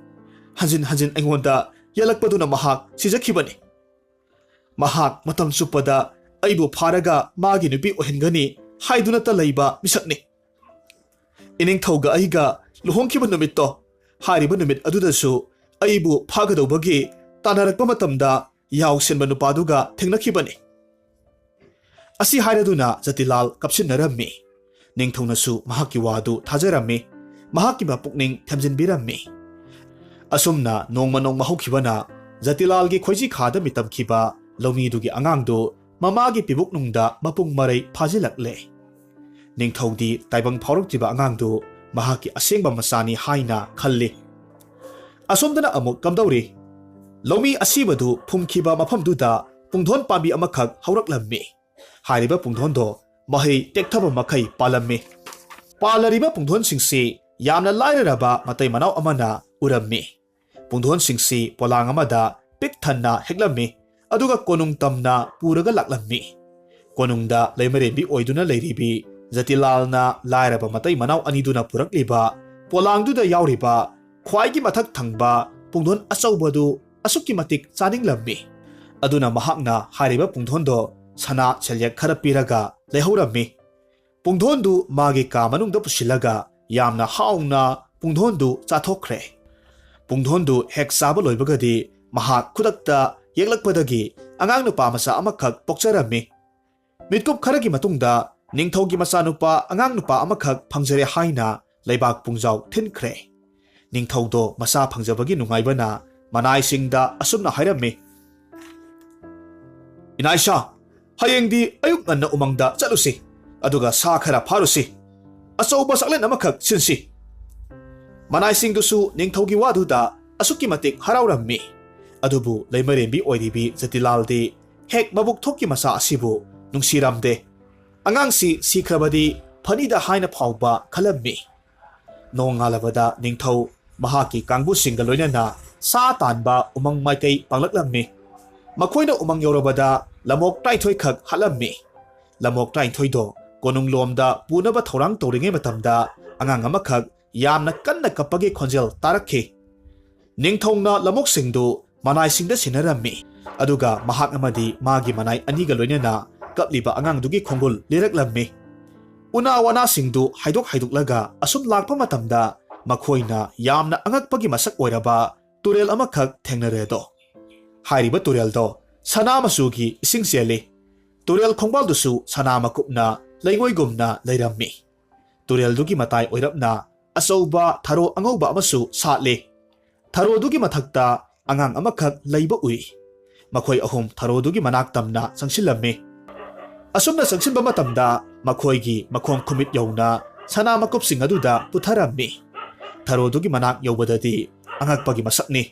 ꯍꯟꯖꯤꯟ ꯍꯟꯖꯤꯟ ꯑꯩꯉꯣꯟꯗ ꯌꯦꯠꯂꯛꯄꯗꯨꯅ ꯃꯍꯥꯛ ꯁꯤꯖꯈꯤꯕꯅꯤ꯫ ꯃꯍꯥꯛ ꯃꯇꯝ ꯆꯨꯞꯄꯗ ꯑꯩꯕꯨ ꯐꯥꯔꯒ ꯃꯥꯒꯤ ꯅꯨꯄꯤ ꯑꯣꯏꯍꯟꯒꯅꯤ ꯍꯥꯏꯗꯨꯅꯇ ꯂꯩꯕ ꯃꯤꯁꯛꯅꯤ꯫ ꯏꯅꯤꯡꯊꯧꯒ ꯑꯩꯒ ꯂꯨꯍꯣꯡꯈꯤꯕ ꯅꯨꯃꯤꯠꯇꯣ, ꯍꯥꯏꯔꯤꯕ ꯅꯨꯃꯤꯠ ꯑꯗꯨꯗꯁꯨ ꯑꯩꯕꯨ ꯐꯥꯒꯗꯧꯕꯒꯤ ꯇꯥꯟꯅꯔꯛꯄ ꯃꯇꯝꯗ ꯌꯥꯎꯁꯦꯟꯕ ꯅꯨꯄꯥꯗꯨꯒ ꯊꯦꯡꯅꯈꯤꯕꯅꯤ꯫" ꯑꯁꯤ ꯍꯥꯏꯔꯗꯨꯅ ꯖꯇꯤꯂꯥꯜ ꯀꯞꯁꯤꯟꯅꯔꯝꯃꯤ꯫ ꯅꯤꯡꯊꯧꯅꯁꯨ ꯃꯍꯥꯛꯀꯤ ꯋꯥꯗꯨ ꯊꯥꯖꯔꯝꯃꯤ, ꯃꯍꯥꯛꯀꯤ ꯃꯄꯨꯛꯅꯤꯡ ꯊꯦꯝꯖꯤꯟꯕꯤꯔꯝꯃꯤ꯫ ꯑꯁꯨꯝꯅ ꯅꯣꯡꯃ ꯅꯣꯡꯃ ꯍꯧꯈꯤꯕꯅ ꯖꯇꯤꯂꯥꯜꯒꯤ ꯈꯣꯏꯖꯤ ꯈꯥꯗ ꯃꯤꯇꯝꯈꯤꯕ ꯂꯧꯃꯤꯗꯨꯒꯤ ꯑꯉꯥꯡꯗꯨ ꯃꯃꯥꯒꯤ ꯄꯤꯕꯨꯛꯅꯨꯡꯗ ꯃꯄꯨꯡ ꯃꯔꯩ ꯐꯥꯖꯤꯜꯂꯛꯂꯦ꯫ ꯅꯤꯡꯊꯧꯗꯤ ꯇꯥꯏꯕꯪ ꯐꯥꯎꯔꯛꯇ꯭ꯔꯤꯕ ꯑꯉꯥꯡꯗꯨ ꯃꯍꯥꯛꯀꯤ ꯑꯁꯦꯡꯕ ꯃꯆꯥꯅꯤ ꯍꯥꯏꯅ ꯈꯜꯂꯤ꯫ ꯑꯁꯣꯝꯗꯅ ꯑꯃꯨꯛ ꯀꯝꯗꯧꯔꯤ? ꯂꯧꯃꯤ ꯑꯁꯤꯕꯗꯨ ꯐꯨꯝꯈꯤꯕ ꯃꯐꯝꯗꯨꯗ ꯄꯨꯡꯗꯣꯟ ꯄꯥꯝꯕꯤ ꯑꯃꯈꯛ ꯍꯧꯔꯛꯂꯝꯃꯤ꯫ ꯍꯥꯏꯔꯤꯕ ꯄꯨꯡꯗꯣꯟꯗꯣ ꯃꯍꯩ ꯇꯦꯛꯊꯕ ꯃꯈꯩ ꯄꯥꯜꯂꯝꯃꯤ꯫ ꯄꯥꯜꯂꯔꯤꯕ ꯄꯨꯡꯗꯣꯟꯁꯤꯡꯁꯤ ꯌꯥꯝꯅ ꯂꯥꯏꯔꯔꯕ ꯃꯇꯩ ꯃꯅꯥꯎ ꯑꯃꯅ ꯎꯔꯝꯃꯤ꯫ ꯄꯨꯡꯗꯣꯟꯁꯤꯡꯁꯤ ꯄꯣꯂꯥꯡ ꯑꯃꯗ ꯄꯤꯛ ꯊꯟꯅ ꯍꯦꯛꯂꯝꯃꯤ, ꯑꯗꯨꯒ ꯀꯣꯅꯨꯡ ꯇꯝꯅ ꯄꯨꯔꯒ ꯂꯥꯛꯂꯝꯃꯤ꯫ ꯀꯣꯅꯨꯡꯗ ꯂꯩꯃꯔꯦꯟꯕꯤ ꯑꯣꯏꯗꯨꯅ ꯂꯩꯔꯤꯕꯤ ꯖꯇꯤꯂꯥꯜꯅ ꯂꯥꯏꯔꯕ ꯃꯇꯩ ꯃꯅꯥꯎ ꯑꯅꯤꯗꯨꯅ ꯄꯨꯔꯛꯂꯤꯕ ꯄꯣꯂꯥꯡꯗꯨꯗ ꯌꯥꯎꯔꯤꯕ ꯈ꯭ꯋꯥꯏꯒꯤ ꯃꯊꯛ ꯊꯪꯕ ꯄꯨꯡꯗꯣꯟ ꯑꯆꯧꯕꯗꯨ ꯑꯁꯨꯛꯀꯤ ꯃꯇꯤꯛ ꯆꯥꯅꯤꯡꯂꯝꯃꯤ꯫ ꯑꯗꯨꯅ ꯃꯍꯥꯛꯅ ꯍꯥꯏꯔꯤꯕ ꯄꯨꯡꯗꯣꯟꯗꯣ ꯁꯅꯥ ꯁꯦꯜꯌꯦꯛ ꯈꯔ ꯄꯤꯔꯒ ꯂꯩꯍꯧꯔꯝꯃꯤ꯫ ꯄꯨꯡꯗꯣꯟꯗꯨ ꯃꯥꯒꯤ ꯀꯥ ꯃꯅꯨꯡꯗ ꯄꯨꯁꯤꯜꯂꯒ ꯌꯥꯝꯅ ꯍꯥꯎꯅ ꯄꯨꯡꯗꯣꯟꯗꯨ ꯆꯥꯊꯣꯛꯈ꯭ꯔꯦ꯫ ꯄꯨꯡꯗꯣꯟꯗꯨ ꯍꯦꯛ ꯆꯥꯕ ꯂꯣꯏꯕꯒꯗꯤ ꯃꯍꯥꯛ ꯈꯨꯗꯛꯇ ꯌꯦꯛꯂꯛꯄꯗꯒꯤ ꯑꯉꯥꯡ ꯅꯨꯄꯥ ꯃꯆꯥ ꯑꯃꯈꯛ ꯄꯣꯛꯆꯔꯝꯃꯤ꯫ ꯃꯤꯠꯀꯨꯞ ꯈꯔꯒꯤ ꯃꯇꯨꯡꯗ ꯅꯤꯡꯊꯧꯒꯤ ꯃꯆꯥꯅꯨꯄꯥ ꯑꯉꯥꯡ ꯅꯨꯄꯥ ꯑꯃꯈꯛ ꯐꯪꯖꯔꯦ ꯍꯥꯏꯅ ꯂꯩꯕꯥꯛ ꯄꯨꯡꯖꯥꯎ ꯊꯤꯟꯈ꯭ꯔꯦ꯫ ꯅꯤꯡꯊꯧꯗꯣ ꯃꯆꯥ ꯐꯪꯖꯕꯒꯤ ꯅꯨꯡꯉꯥꯏꯕꯅ ꯃꯅꯥꯏꯁꯤꯡꯗ ꯑꯁꯨꯝꯅ ꯍꯥꯏꯔꯝꯃꯤ, "ꯏꯅꯥꯏꯁꯥ, ꯍꯌꯦꯡꯗꯤ ꯑꯌꯨꯛ ꯉꯟꯅ ꯎꯃꯪꯗ ꯆꯠꯂꯨꯁꯤ, ꯑꯗꯨꯒ ꯁꯥ ꯈꯔ ꯐꯥꯔꯨꯁꯤ, ꯑꯆꯧꯕ ꯆꯥꯛꯂꯦꯟ ꯑꯃꯈꯛ ꯁꯤꯟꯁꯤ꯫" ꯃꯅꯥꯏꯁꯤꯡꯗꯨꯁꯨ ꯅꯤꯡꯊꯧꯒꯤ ꯋꯥꯗꯨꯗ ꯑꯁꯨꯛꯀꯤ ꯃꯇꯤꯛ ꯍꯔꯥꯎꯔꯝꯃꯤ꯫ ꯑꯗꯨꯕꯨ ꯂꯩꯃꯔꯦꯟꯕꯤ ꯑꯣꯏꯔꯤꯕꯤ ꯖꯇꯤꯂꯥꯜꯗꯤ ꯍꯦꯛ ꯃꯕꯨꯛ ꯊꯣꯛꯀꯤ ꯃꯆꯥ ꯑꯁꯤꯕꯨ ꯅꯨꯡꯁꯤꯔꯝꯗꯦ꯫ ꯑꯉꯥꯡꯁꯤ ꯁꯤꯈ꯭ꯔꯕꯗꯤ ꯐꯅꯤꯗ ꯍꯥꯏꯅ ꯐꯥꯎꯕ ꯈꯜꯂꯝꯃꯤ꯫ ꯅꯣꯡꯉꯥꯜꯂꯕꯗ ꯅꯤꯡꯊꯧ ꯃꯍꯥꯛꯀꯤ ꯀꯥꯡꯕꯨꯁꯤꯡꯒ ꯂꯣꯏꯅꯅ ꯁꯥ ꯇꯥꯟꯕ ꯎꯃꯪ ꯃꯥꯏꯀꯩ ꯄꯥꯡꯂꯛꯂꯝꯃꯤ꯫ ꯃꯈꯣꯏꯅ ꯎꯃꯪ ꯌꯧꯔꯕꯗ ꯂꯝꯑꯣꯛ ꯇꯔꯥꯅꯤꯊꯣꯏꯈꯛ ꯍꯥꯠꯂꯝꯃꯤ꯫ ꯂꯝꯑꯣꯛ ꯇꯔꯥꯅꯤꯊꯣꯏꯗꯣ ꯀꯣꯅꯨꯡꯂꯣꯝꯗ ꯄꯨꯅꯕ ꯊꯧꯔꯥꯡ ꯇꯧꯔꯤꯉꯩ ꯃꯇꯝꯗ ꯑꯉꯥꯡ ꯑꯃꯈꯛ ꯌꯥꯝꯅ ꯀꯟꯅ ꯀꯞꯄꯒꯤ ꯈꯣꯟꯖꯦꯜ ꯇꯥꯔꯛꯈꯤ꯫ ꯅꯤꯡꯊꯧꯅ ꯂꯝꯑꯣꯛꯁꯤꯡꯗꯨ ꯃꯅꯥꯏꯁꯤꯡꯗ ꯁꯤꯟꯅꯔꯝꯃꯤ, ꯑꯗꯨꯒ ꯃꯍꯥꯛ ꯑꯃꯗꯤ ꯃꯥꯒꯤ ꯃꯅꯥꯏ ꯑꯅꯤꯒ ꯂꯣꯏꯅꯅ ꯀꯞꯂꯤꯕ ꯑꯉꯥꯡꯗꯨꯒꯤ ꯈꯣꯡꯒꯨꯜ ꯂꯤꯔꯛꯂꯝꯃꯤ꯫ ꯎꯅꯥ ꯋꯥꯅꯥꯁꯤꯡꯗꯨ ꯍꯥꯏꯗꯣꯛ ꯍꯥꯏꯗꯣꯛꯂꯒ ꯑꯁꯨꯝ ꯂꯥꯛꯄ ꯃꯇꯝꯗ ꯃꯈꯣꯏꯅ ꯌꯥꯝꯅ ꯑꯉꯛꯄꯒꯤ ꯃꯁꯛ ꯑꯣꯏꯔꯕ ꯇꯨꯔꯦꯜ ꯑꯃꯈꯛ ꯊꯦꯡꯅꯔꯦꯗꯣ꯫ ꯍꯥꯏꯔꯤꯕ ꯇꯨꯔꯦꯜꯗꯣ ꯁꯅꯥ ꯃꯆꯨꯒꯤ ꯏꯁꯤꯡ ꯆꯦꯜꯂꯤ꯫ ꯇꯨꯔꯦꯜ ꯈꯣꯡꯕꯥꯜꯗꯨꯁꯨ ꯁꯅꯥ ꯃꯀꯨꯞꯅ ꯂꯩꯉꯣꯏꯒꯨꯝꯅ ꯂꯩꯔꯝꯃꯤ꯫ ꯇꯨꯔꯦꯜꯗꯨꯒꯤ ꯃꯇꯥꯏ ꯑꯣꯏꯔꯞꯅ ꯑꯆꯧꯕ ꯊꯔꯣ ꯑꯉꯧꯕ ꯑꯃꯁꯨ ꯁꯥꯠꯂꯤ꯫ ꯊꯔꯣꯗꯨꯒꯤ ꯃꯊꯛꯇ ꯑꯉꯥꯡ ꯑꯃꯈꯛ ꯂꯩꯕ ꯎꯏ꯫ ꯃꯈꯣꯏ ꯑꯍꯨꯝ ꯊꯔꯣꯗꯨꯒꯤ ꯃꯅꯥꯛ ꯇꯝꯅ ꯆꯪꯁꯤꯜꯂꯝꯃꯤ꯫ ꯑꯁꯨꯝꯅ ꯆꯪꯁꯤꯟꯕ ꯃꯇꯝꯗ ꯃꯈꯣꯏꯒꯤ ꯃꯈꯣꯡ ꯈꯨꯃꯤꯠ ꯌꯧꯅ ꯁꯅꯥ ꯃꯀꯨꯞꯁꯤꯡ ꯑꯗꯨꯗ ꯄꯨꯊꯔꯝꯃꯤ꯫ ꯊꯔꯣꯗꯨꯒꯤ ꯃꯅꯥꯛ ꯌꯧꯕꯗꯗꯤ ꯑꯉꯛꯄꯒꯤ ꯃꯁꯛꯅꯤ꯫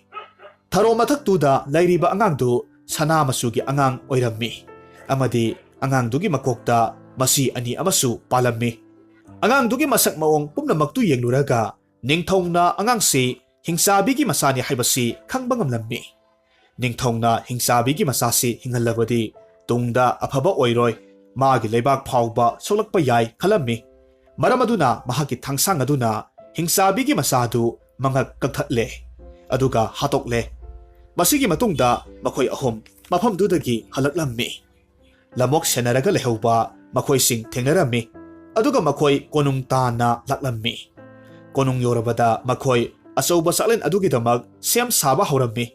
ꯊꯔꯣ ꯃꯊꯛꯇꯨꯗ ꯂꯩꯔꯤꯕ ꯑꯉꯥꯡꯗꯨ ꯁꯅꯥ ꯃꯆꯨꯒꯤ ꯑꯉꯥꯡ ꯑꯣꯏꯔꯝꯃꯤ, ꯑꯃꯗꯤ ꯑꯉꯥꯡꯗꯨꯒꯤ ꯃꯀꯣꯛꯇ ꯃꯁꯤ ꯑꯅꯤ ꯑꯃꯁꯨ ꯄꯥꯜꯂꯝꯃꯤ꯫ ꯑꯉꯥꯡꯗꯨꯒꯤ ꯃꯁꯛ ꯃꯑꯣꯡ ꯄꯨꯝꯅꯃꯛꯇꯨ ꯌꯦꯡꯂꯨꯔꯒ ꯅꯤꯡꯊꯧꯅ ꯑꯉꯥꯡꯁꯤ ꯍꯤꯡꯆꯥꯕꯤꯒꯤ ꯃꯆꯥꯅꯤ ꯍꯥꯏꯕꯁꯤ ꯈꯪꯕ ꯉꯝꯂꯝꯃꯤ꯫ ꯅꯤꯡꯊꯧꯅ ꯍꯤꯡꯆꯥꯕꯤꯒꯤ ꯃꯆꯥꯁꯤ ꯍꯤꯡꯍꯜꯂꯕꯗꯤ ꯇꯨꯡꯗ ꯑꯐꯕ ꯑꯣꯏꯔꯣꯏ, ꯃꯥꯒꯤ ꯂꯩꯕꯥꯛ ꯐꯥꯎꯕ ꯁꯣꯛꯂꯛꯄ ꯌꯥꯏ ꯈꯜꯂꯝꯃꯤ꯫ ꯃꯔꯝ ꯑꯗꯨꯅ ꯃꯍꯥꯛꯀꯤ ꯊꯥꯡꯁꯥꯡ ꯑꯗꯨꯅ ꯍꯤꯡꯆꯥꯕꯤꯒꯤ ꯃꯆꯥꯗꯨ ꯃꯉꯛ ꯀꯛꯊꯠꯂꯦ, ꯑꯗꯨꯒ ꯍꯥꯠꯇꯣꯛꯂꯦ꯫ ꯃꯁꯤꯒꯤ ꯃꯇꯨꯡꯗ ꯃꯈꯣꯏ ꯑꯍꯨꯝ ꯃꯐꯝꯗꯨꯗꯒꯤ ꯍꯜꯂꯛꯂꯝꯃꯤ꯫ ꯂꯝꯑꯣꯛ ꯁꯦꯟꯅꯔꯒ ꯂꯩꯍꯧꯕ ꯃꯈꯣꯏꯁꯤꯡ ꯊꯦꯡꯅꯔꯝꯃꯤ, ꯑꯗꯨꯒ ꯃꯈꯣꯏ ꯀꯣꯅꯨꯡ ꯇꯥꯟꯅ ꯂꯥꯛꯂꯝꯃꯤ꯫ ꯀꯣꯅꯨꯡ ꯌꯧꯔꯕꯗ ꯃꯈꯣꯏ ꯑꯆꯧꯕ ꯆꯥꯛꯂꯦꯟ ꯑꯗꯨꯒꯤꯗꯃꯛ ꯁꯦꯝ ꯁꯥꯕ ꯍꯧꯔꯝꯃꯤ꯫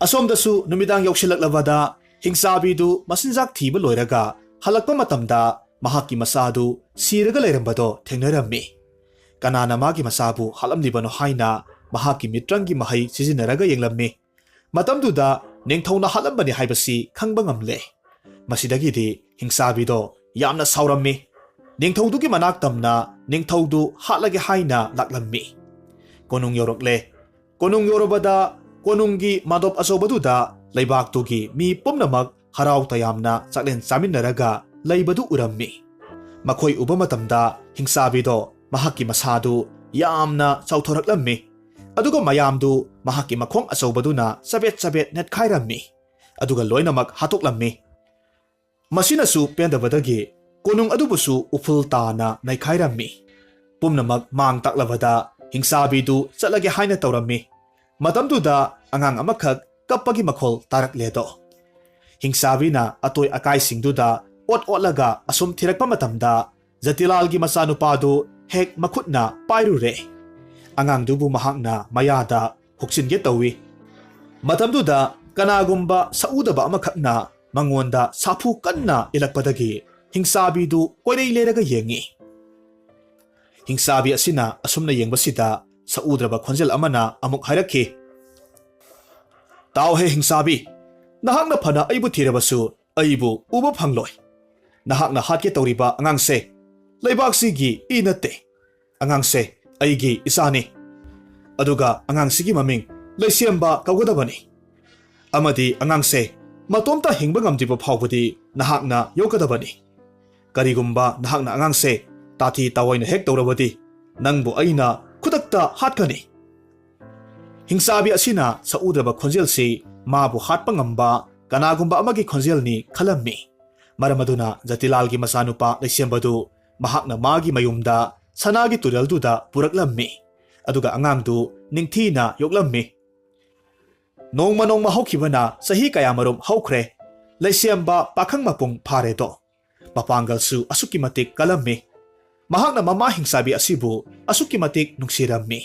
ꯑꯁꯣꯝꯗꯁꯨ ꯅꯨꯃꯤꯗꯥꯡ ꯌꯧꯁꯤꯜꯂꯛꯂꯕꯗ ꯍꯤꯡꯆꯥꯕꯤꯗꯨ ꯃꯆꯤꯟꯖꯥꯛ ꯊꯤꯕ ꯂꯣꯏꯔꯒ ꯍꯜꯂꯛꯄ ꯃꯇꯝꯗ ꯃꯍꯥꯛꯀꯤ ꯃꯆꯥꯗꯨ ꯁꯤꯔꯒ ꯂꯩꯔꯝꯕꯗꯣ ꯊꯦꯡꯅꯔꯝꯃꯤ꯫ ꯀꯅꯥꯅ ꯃꯥꯒꯤ ꯃꯆꯥꯕꯨ ꯍꯥꯠꯂꯝꯂꯤꯕꯅꯣ ꯍꯥꯏꯅ ꯃꯍꯥꯛꯀꯤ ꯃꯤꯇ꯭ꯔꯪꯒꯤ ꯃꯍꯩ ꯁꯤꯖꯤꯟꯅꯔꯒ ꯌꯦꯡꯂꯝꯃꯤ꯫ ꯃꯇꯝꯗꯨꯗ ꯅꯤꯡꯊꯧꯅ ꯍꯥꯠꯂꯝꯕꯅꯤ ꯍꯥꯏꯕꯁꯤ ꯈꯪꯕ ꯉꯝꯂꯦ꯫ ꯃꯁꯤꯗꯒꯤꯗꯤ ꯍꯤꯡꯆꯥꯕꯤꯗꯣ ꯌꯥꯝꯅ ꯁꯥꯎꯔꯝꯃꯤ꯫ ꯅꯤꯡꯊꯧꯗꯨꯒꯤ ꯃꯅꯥꯛ ꯇꯝꯅ ꯅꯤꯡꯊꯧꯗꯨ ꯍꯥꯠꯂꯒꯦ ꯍꯥꯏꯅ ꯂꯥꯛꯂꯝꯃꯤ꯫ ꯀꯣꯅꯨꯡ ꯌꯧꯔꯛꯂꯦ꯫ ꯀꯣꯅꯨꯡ ꯌꯧꯔꯕꯗ ꯀꯣꯅꯨꯡꯒꯤ ꯃꯥꯗꯣꯞ ꯑꯆꯧꯕꯗꯨꯗ ꯂꯩꯕꯥꯛꯇꯨꯒꯤ ꯃꯤ ꯄꯨꯝꯅꯃꯛ ꯍꯔꯥꯎ ꯇꯌꯥꯝꯅ ꯆꯥꯛꯂꯦꯟ ꯆꯥꯃꯤꯟꯅꯔꯒ ꯂꯩꯕꯗꯨ ꯎꯔꯝꯃꯤ꯫ ꯃꯈꯣꯏ ꯎꯕ ꯃꯇꯝꯗ ꯍꯤꯡꯆꯥꯕꯤꯗꯣ ꯃꯍꯥꯛꯀꯤ ꯃꯁꯥꯗꯨ ꯌꯥꯝꯅ ꯆꯥꯎꯊꯣꯔꯛꯂꯝꯃꯤ, ꯑꯗꯨꯒ ꯃꯌꯥꯝꯗꯨ ꯃꯍꯥꯛꯀꯤ ꯃꯈꯣꯡ ꯑꯆꯧꯕꯗꯨꯅ ꯆꯕꯦꯠ ꯆꯕꯦꯠ ꯅꯦꯠꯈꯥꯏꯔꯝꯃꯤ, ꯑꯗꯨꯒ ꯂꯣꯏꯅꯃꯛ ꯍꯥꯠꯇꯣꯛꯂꯝꯃꯤ꯫ ꯃꯁꯤꯅꯁꯨ ꯄꯦꯟꯗꯕꯗꯒꯤ ꯀꯣꯅꯨꯡ ꯑꯗꯨꯕꯨꯁꯨ ꯎꯐꯨꯜ ꯇꯥꯅ ꯅꯩꯈꯥꯏꯔꯝꯃꯤ꯫ ꯄꯨꯝꯅꯃꯛ ꯃꯥꯡ ꯇꯥꯛꯂꯕꯗ ꯍꯤꯡꯆꯥꯕꯤꯗꯨ ꯆꯠꯂꯒꯦ ꯍꯥꯏꯅ ꯇꯧꯔꯝꯃꯤ꯫ ꯃꯇꯝꯗꯨꯗ ꯑꯉꯥꯡ ꯑꯃꯈꯛ ꯀꯞꯄꯒꯤ ꯃꯈꯣꯜ ꯇꯥꯔꯛꯂꯦꯗꯣ꯫ ꯍꯤꯡꯆꯥꯕꯤꯅ ꯑꯇꯣꯏ ꯑꯀꯥꯏꯁꯤꯡꯗꯨꯗ ꯑꯣꯠ ꯑꯣꯠꯂꯒ ꯑꯁꯨꯝ ꯊꯤꯔꯛꯄ ꯃꯇꯝꯗ ꯖꯇꯤꯂꯥꯜꯒꯤ ꯃꯆꯥꯅꯨꯄꯥꯗꯨ ꯍꯦꯛ ꯃꯈꯨꯠꯅ ꯄꯥꯏꯔꯨꯔꯦ꯫ ꯑꯉꯥꯡꯗꯨꯕꯨ ꯃꯍꯥꯛꯅ ꯃꯌꯥꯗ ꯍꯨꯛꯆꯤꯟꯒꯦ ꯇꯧꯏ꯫ ꯃꯇꯝꯗꯨꯗ ꯀꯅꯥꯒꯨꯝꯕ ꯁꯛꯎꯗꯕ ꯑꯃꯈꯛꯅ ꯃꯉꯣꯟꯗ ꯁꯥꯐꯨ ꯀꯟꯅ ꯏꯜꯂꯛꯄꯗꯒꯤ ꯍꯤꯡꯆꯥꯕꯤꯗꯨ ꯀꯣꯏꯔꯩ ꯂꯩꯔꯒ ꯌꯦꯡꯉꯤ꯫ ꯍꯤꯡꯆꯥꯕꯤ ꯑꯁꯤꯅ ꯑꯁꯨꯝꯅ ꯌꯦꯡꯕꯁꯤꯗ ꯁꯛꯎꯗ꯭ꯔꯕ ꯈꯣꯟꯖꯦꯜ ꯑꯃꯅ ꯑꯃꯨꯛ ꯍꯥꯏꯔꯛꯈꯤ, "ꯇꯥꯎꯍꯦ ꯍꯤꯡꯆꯥꯕꯤ, ꯅꯍꯥꯛꯅ ꯐꯅ ꯑꯩꯕꯨ ꯊꯤꯔꯕꯁꯨ ꯑꯩꯕꯨ ꯎꯕ ꯐꯪꯂꯣꯏ꯫ ꯅꯍꯥꯛꯅ ꯍꯥꯠꯀꯦ ꯇꯧꯔꯤꯕ ꯑꯉꯥꯡꯁꯦ ꯂꯩꯕꯥꯛꯁꯤꯒꯤ ꯏ ꯅꯠꯇꯦ꯫ ꯑꯉꯥꯡꯁꯦ ꯑꯩꯒꯤ ꯏꯆꯥꯅꯤ꯫ ꯑꯗꯨꯒ ꯑꯉꯥꯡꯁꯤꯒꯤ ꯃꯃꯤꯡ ꯂꯩꯁꯦꯝꯕ ꯀꯧꯒꯗꯕꯅꯤ꯫ ꯑꯃꯗꯤ ꯑꯉꯥꯡꯁꯦ ꯃꯇꯣꯝꯇ ꯍꯤꯡꯕ ꯉꯝꯗ꯭ꯔꯤꯕ ꯐꯥꯎꯕꯗꯤ ꯅꯍꯥꯛꯅ ꯌꯣꯛꯀꯗꯕꯅꯤ"꯫ "ꯀꯔꯤꯒꯨꯝꯕ ꯅꯍꯥꯛꯅ ꯑꯉꯥꯡꯁꯦ ꯇꯥꯊꯤ ꯇꯥꯑꯣꯏꯅ ꯍꯦꯛ ꯇꯧꯔꯕꯗꯤ, ꯅꯪꯕꯨ ꯑꯩꯅ ꯈꯨꯗꯛꯇ ꯍꯥꯠꯀꯅꯤ!" ꯍꯤꯡꯆꯥꯕꯤ ꯑꯁꯤꯅ ꯁꯛꯎꯗ꯭ꯔꯕ ꯈꯣꯟꯖꯦꯜꯁꯤ ꯃꯥꯕꯨ ꯍꯥꯠꯄ ꯉꯝꯕ ꯀꯅꯥꯒꯨꯝꯕ ꯑꯃꯒꯤ ꯈꯣꯟꯖꯦꯜꯅꯤ ꯈꯜꯂꯝꯃꯤ꯫ ꯃꯔꯝ ꯑꯗꯨꯅ ꯖꯇꯤꯂꯥꯜꯒꯤ ꯃꯆꯥꯅꯨꯄꯥ ꯂꯩꯁꯦꯝꯕꯗꯨ ꯃꯍꯥꯛꯅ ꯃꯥꯒꯤ ꯃꯌꯨꯝꯗ ꯁꯅꯥꯒꯤ ꯇꯨꯔꯦꯜꯗꯨꯗ ꯄꯨꯔꯛꯂꯝꯃꯤ꯫ ꯑꯗꯨꯒ ꯑꯉꯥꯡꯗꯨ ꯅꯤꯡꯊꯤꯅ ꯌꯣꯛꯂꯝꯃꯤ꯫ ꯅꯣꯡꯃ ꯅꯣꯡꯃ ꯍꯧꯈꯤꯕꯅ ꯆꯍꯤ ꯀꯌꯥꯃꯔꯨꯝ ꯍꯧꯈ꯭ꯔꯦ꯫ ꯂꯩꯁꯦꯝꯕ ꯄꯥꯈꯪ ꯃꯄꯨꯡ ꯐꯥꯔꯦꯗꯣ꯫ ꯃꯄꯥꯡꯒꯜꯁꯨ ꯑꯁꯨꯛꯀꯤ ꯃꯇꯤꯛ ꯀꯜꯂꯝꯃꯤ꯫ ꯃꯍꯥꯛꯅ ꯃꯃꯥ ꯍꯤꯡꯆꯥꯕꯤ ꯑꯁꯤꯕꯨ ꯑꯁꯨꯛꯀꯤ ꯃꯇꯤꯛ ꯅꯨꯡꯁꯤꯔꯝꯃꯤ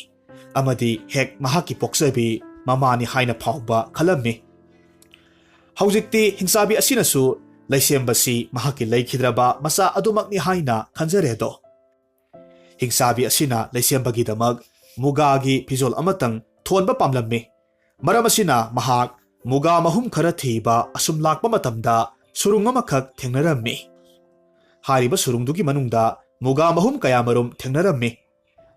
ꯑꯃꯗꯤ ꯍꯦꯛ ꯃꯍꯥꯛꯀꯤ ꯄꯣꯛꯆꯕꯤ ꯃꯃꯥꯅꯤ ꯍꯥꯏꯅ ꯐꯥꯎꯕ ꯈꯜꯂꯝꯃꯤ꯫ ꯍꯧꯖꯤꯛꯇꯤ ꯍꯤꯡꯆꯥꯕꯤ ꯑꯁꯤꯅꯁꯨ ꯂꯩꯁꯦꯝꯕꯁꯤ ꯃꯍꯥꯛꯀꯤ ꯂꯩꯈꯤꯗ꯭ꯔꯕ ꯃꯆꯥ ꯑꯗꯨꯃꯛꯅꯤ ꯍꯥꯏꯅ ꯈꯟꯖꯔꯦꯗꯣ꯫ ꯍꯤꯡꯆꯥꯕꯤ ꯑꯁꯤꯅ ꯂꯩꯁꯦꯝꯕꯒꯤꯗꯃꯛ ꯃꯨꯒꯥꯒꯤ ꯐꯤꯖꯣꯜ ꯑꯃꯇꯪ ꯊꯣꯟꯕ ꯄꯥꯝꯂꯝꯃꯤ꯫ ꯃꯔꯝ ꯑꯁꯤꯅ ꯃꯍꯥꯛ ꯃꯨꯒꯥ ꯃꯍꯨꯝ ꯈꯔ ꯊꯤꯕ ꯑꯁꯨꯝ ꯂꯥꯛꯄ ꯃꯇꯝꯗ ꯁꯨꯔꯨꯡ ꯑꯃꯈꯛ ꯊꯦꯡꯅꯔꯝꯃꯤ꯫ ꯍꯥꯏꯔꯤꯕ ꯁꯨꯔꯨꯡꯗꯨꯒꯤ ꯃꯅꯨꯡꯗ ꯃꯨꯒꯥ ꯃꯍꯨꯝ ꯀꯌꯥꯃꯔꯨꯝ ꯊꯦꯡꯅꯔꯝꯃꯤ꯫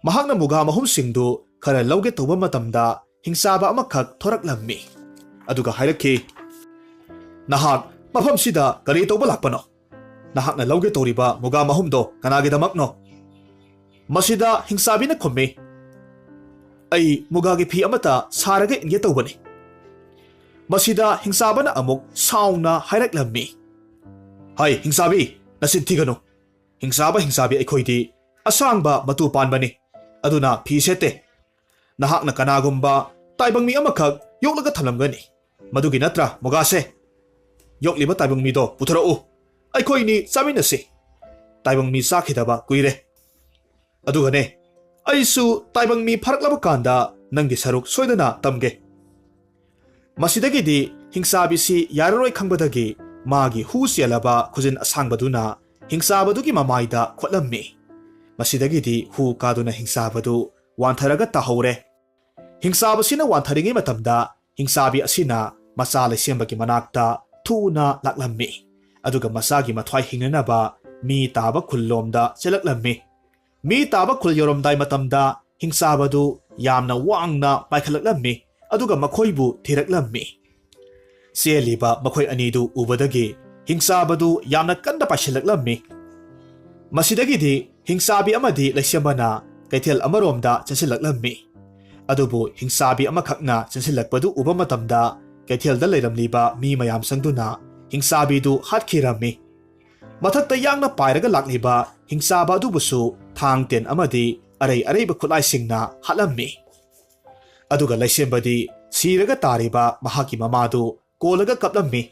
ꯃꯍꯥꯛꯅ ꯃꯨꯒꯥ ꯃꯍꯨꯝꯁꯤꯡꯗꯨ ꯈꯔ ꯂꯧꯒꯦ ꯇꯧꯕ ꯃꯇꯝꯗ ꯍꯤꯡꯆꯥꯕ ꯑꯃꯈꯛ ꯊꯣꯔꯛꯂꯝꯃꯤ꯫ ꯑꯗꯨꯒ ꯍꯥꯏꯔꯛꯈꯤ, "ꯅꯍꯥꯛ ꯃꯐꯝꯁꯤꯗ ꯀꯔꯤ ꯇꯧꯕ ꯂꯥꯛꯄꯅꯣ? ꯅꯍꯥꯛꯅ ꯂꯧꯒꯦ ꯇꯧꯔꯤꯕ ꯃꯨꯒꯥ ꯃꯍꯨꯝꯗꯣ ꯀꯅꯥꯒꯤꯗꯃꯛꯅꯣ?" ꯃꯁꯤꯗ ꯍꯤꯡꯆꯥꯕꯤꯅ ꯈꯨꯝꯃꯤ, "ꯑꯩ ꯃꯨꯒꯥꯒꯤ ꯐꯤ ꯑꯃꯠꯇ ꯁꯥꯔꯒ ꯏꯟꯒꯦ ꯇꯧꯕꯅꯤ꯫" ꯃꯁꯤꯗ ꯍꯤꯡꯆꯥꯕꯅ ꯑꯃꯨꯛ ꯁꯥꯎꯅ ꯍꯥꯏꯔꯛꯂꯝꯃꯤ, "ꯍꯩ, ꯍꯤꯡꯆꯥꯕꯤ, ꯅꯆꯤꯟ ꯊꯤꯒꯅꯨ꯫ ꯍꯤꯡꯆꯥꯕ ꯍꯤꯡꯆꯥꯕꯤ ꯑꯩꯈꯣꯏꯗꯤ ꯑꯁꯥꯡꯕ ꯃꯇꯨ ꯄꯥꯟꯕꯅꯤ, ꯑꯗꯨꯅ ꯐꯤ ꯁꯦꯠꯇꯦ꯫ ꯅꯍꯥꯛꯅ ꯀꯅꯥꯒꯨꯝꯕ ꯇꯥꯏꯕꯪ ꯃꯤ ꯑꯃꯈꯛ ꯌꯣꯛꯂꯒ ꯊꯝꯂꯝꯒꯅꯤ꯫ ꯃꯗꯨꯒꯤ ꯅꯠꯇ꯭ꯔꯥ ꯃꯨꯒꯥꯁꯦ? ꯌꯣꯛꯂꯤꯕ ꯇꯥꯏꯕꯪ ꯃꯤꯗꯣ ꯄꯨꯊꯣꯔꯛꯎ, ꯑꯩꯈꯣꯏꯅꯤ ꯆꯥꯃꯤꯟꯅꯁꯤ꯫ ꯇꯥꯏꯕꯪ ꯃꯤ ꯆꯥꯈꯤꯗꯕ ꯀꯨꯏꯔꯦ꯫ ꯑꯗꯨꯒꯅꯦ, ꯑꯩꯁꯨ ꯇꯥꯏꯕꯪ ꯃꯤ ꯐꯥꯔꯛꯂꯕ ꯀꯥꯟꯗ ꯅꯪꯒꯤ ꯁꯔꯨꯛ ꯁꯣꯏꯗꯅ ꯇꯝꯒꯦ꯫" ꯃꯁꯤꯗꯒꯤꯗꯤ ꯍꯤꯡꯆꯥꯕꯤꯁꯤ ꯌꯥꯔꯔꯣꯏ ꯈꯪꯕꯗꯒꯤ ꯃꯥꯒꯤ ꯍꯨ ꯆꯦꯜꯂꯕ ꯈꯨꯖꯤꯟ ꯑꯁꯥꯡꯕꯗꯨꯅ ꯍꯤꯡꯆꯥꯕꯗꯨꯒꯤ ꯃꯃꯥꯏꯗ ꯈꯣꯠꯂꯝꯃꯤ꯫ ꯃꯁꯤꯗꯒꯤꯗꯤ ꯍꯨ ꯀꯥꯗꯨꯅ ꯍꯤꯡꯆꯥꯕꯗꯨ ꯋꯥꯟꯊꯔꯒ ꯇꯥꯍꯧꯔꯦ꯫ ꯍꯤꯡꯆꯥꯕꯁꯤꯅ ꯋꯥꯟꯊꯔꯤꯉꯩ ꯃꯇꯝꯗ ꯍꯤꯡꯆꯥꯕꯤ ꯑꯁꯤꯅ ꯃꯆꯥ ꯂꯩꯁꯦꯝꯕꯒꯤ ꯃꯅꯥꯛꯇ ꯊꯨꯅ ꯂꯥꯛꯂꯝꯃꯤ꯫ ꯑꯗꯨꯒ ꯃꯆꯥꯒꯤ ꯃꯊ꯭ꯋꯥꯏ ꯍꯤꯡꯅꯅꯕ ꯃꯤ ꯇꯥꯕ ꯈꯨꯜꯂꯣꯝꯗ ꯆꯦꯜꯂꯛꯂꯝꯃꯤ꯫ ꯃꯤ ꯇꯥꯕ ꯈꯨꯜ ꯌꯧꯔꯝꯗꯥꯏ ꯃꯇꯝꯗ ꯍꯤꯡꯆꯥꯕꯗꯨ ꯌꯥꯝꯅ ꯋꯥꯡꯅ ꯄꯥꯏꯈꯠꯂꯛꯂꯝꯃꯤ, ꯑꯗꯨꯒ ꯃꯈꯣꯏꯕꯨ ꯊꯤꯔꯛꯂꯝꯃꯤ꯫ ꯆꯦꯜꯂꯤꯕ ꯃꯈꯣꯏ ꯑꯅꯤꯗꯨ ꯎꯕꯗꯒꯤ ꯍꯤꯡꯆꯥꯕꯗꯨ ꯌꯥꯝꯅ ꯀꯟꯅ ꯄꯥꯏꯁꯤꯜꯂꯛꯂꯝꯃꯤ꯫ ꯃꯁꯤꯗꯒꯤꯗꯤ ꯍꯤꯡꯆꯥꯕꯤ ꯑꯃꯗꯤ ꯂꯩꯁꯦꯝꯕꯅ ꯀꯩꯊꯦꯜ ꯑꯃꯔꯣꯝꯗ ꯆꯦꯟꯁꯤꯜꯂꯛꯂꯝꯃꯤ꯫ ꯑꯗꯨꯕꯨ ꯍꯤꯡꯆꯥꯕꯤ ꯑꯃꯈꯛꯅ ꯆꯦꯟꯁꯤꯜꯂꯛꯄꯗꯨ ꯎꯕ ꯃꯇꯝꯗ ꯀꯩꯊꯦꯜꯗ ꯂꯩꯔꯝꯂꯤꯕ ꯃꯤ ꯃꯌꯥꯝ ꯆꯪꯗꯨꯅ ꯍꯤꯡꯆꯥꯕꯤꯗꯨ ꯍꯥꯠꯈꯤꯔꯝꯃꯤ꯫ ꯃꯊꯛꯇ ꯌꯥꯡꯅ ꯄꯥꯏꯔꯒ ꯂꯥꯛꯂꯤꯕ ꯍꯤꯡꯆꯥꯕ ꯑꯗꯨꯕꯨꯁꯨ ꯊꯥꯡ ꯇꯦꯟ ꯑꯃꯗꯤ ꯑꯔꯩ ꯑꯔꯩꯕ ꯈꯨꯠꯂꯥꯏꯁꯤꯡꯅ ꯍꯥꯠꯂꯝꯃꯤ꯫ ꯑꯗꯨꯒ ꯂꯩꯁꯦꯝꯕꯗꯤ ꯁꯤꯔꯒ ꯇꯥꯔꯤꯕ ꯃꯍꯥꯛꯀꯤ ꯃꯃꯥꯗꯨ ꯀꯣꯜꯂꯒ ꯀꯞꯂꯝꯃꯤ꯫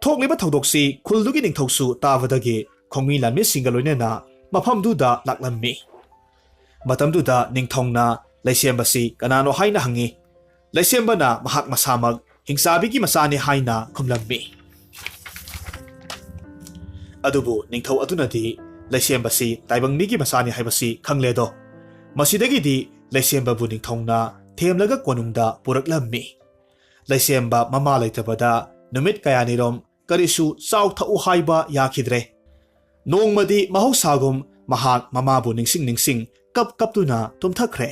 ꯊꯣꯛꯂꯤꯕ ꯊꯧꯗꯣꯛꯁꯤ ꯈꯨꯜꯗꯨꯒꯤ ꯅꯤꯡꯊꯧꯁꯨ ꯇꯥꯕꯗꯒꯤ ꯈꯣꯡꯃꯤ ꯂꯥꯟꯃꯤꯁꯤꯡꯒ ꯂꯣꯏꯅꯅ ꯃꯐꯝꯗꯨꯗ ꯂꯥꯛꯂꯝꯃꯤ꯫ ꯃꯇꯝꯗꯨꯗ ꯅꯤꯡꯊꯧꯅ ꯂꯩꯁꯦꯝꯕꯁꯤ ꯀꯅꯥꯅꯣ ꯍꯥꯏꯅ ꯍꯪꯉꯤ꯫ ꯂꯩꯁꯦꯝꯕꯅ ꯃꯍꯥꯛ ꯃꯁꯥꯃꯛ ꯍꯤꯡꯆꯥꯕꯤꯒꯤ ꯃꯆꯥꯅꯤ ꯍꯥꯏꯅ ꯈꯨꯝꯂꯝꯃꯤ꯫ ꯑꯗꯨꯕꯨ ꯅꯤꯡꯊꯧ ꯑꯗꯨꯅꯗꯤ ꯂꯩꯁꯦꯝꯕꯁꯤ ꯇꯥꯏꯕꯪ ꯃꯤꯒꯤ ꯃꯆꯥꯅꯤ ꯍꯥꯏꯕꯁꯤ ꯈꯪꯂꯦꯗꯣ꯫ ꯃꯁꯤꯗꯒꯤꯗꯤ ꯂꯩꯁꯦꯝꯕꯕꯨ ꯅꯤꯡꯊꯧꯅ ꯊꯦꯝꯂꯒ ꯀꯣꯅꯨꯡꯗ ꯄꯨꯔꯛꯂꯝꯃꯤ꯫ ꯂꯩꯁꯦꯝꯕ ꯃꯃꯥ ꯂꯩꯇꯕꯗ ꯅꯨꯃꯤꯠ ꯀꯌꯥꯅꯤꯔꯣꯝ ꯀꯔꯤꯁꯨ ꯆꯥꯎ ꯊꯛꯎ ꯍꯥꯏꯕ ꯌꯥꯈꯤꯗ꯭ꯔꯦ꯫ ꯅꯣꯡꯃꯗꯤ ꯃꯍꯧꯁꯥꯒꯨꯝ ꯃꯍꯥꯛ ꯃꯃꯥꯕꯨ ꯅꯤꯡꯁꯤꯡ ꯅꯤꯡꯁꯤꯡ ꯀꯞ ꯀꯞꯇꯨꯅ ꯇꯨꯝꯊꯈ꯭ꯔꯦ꯫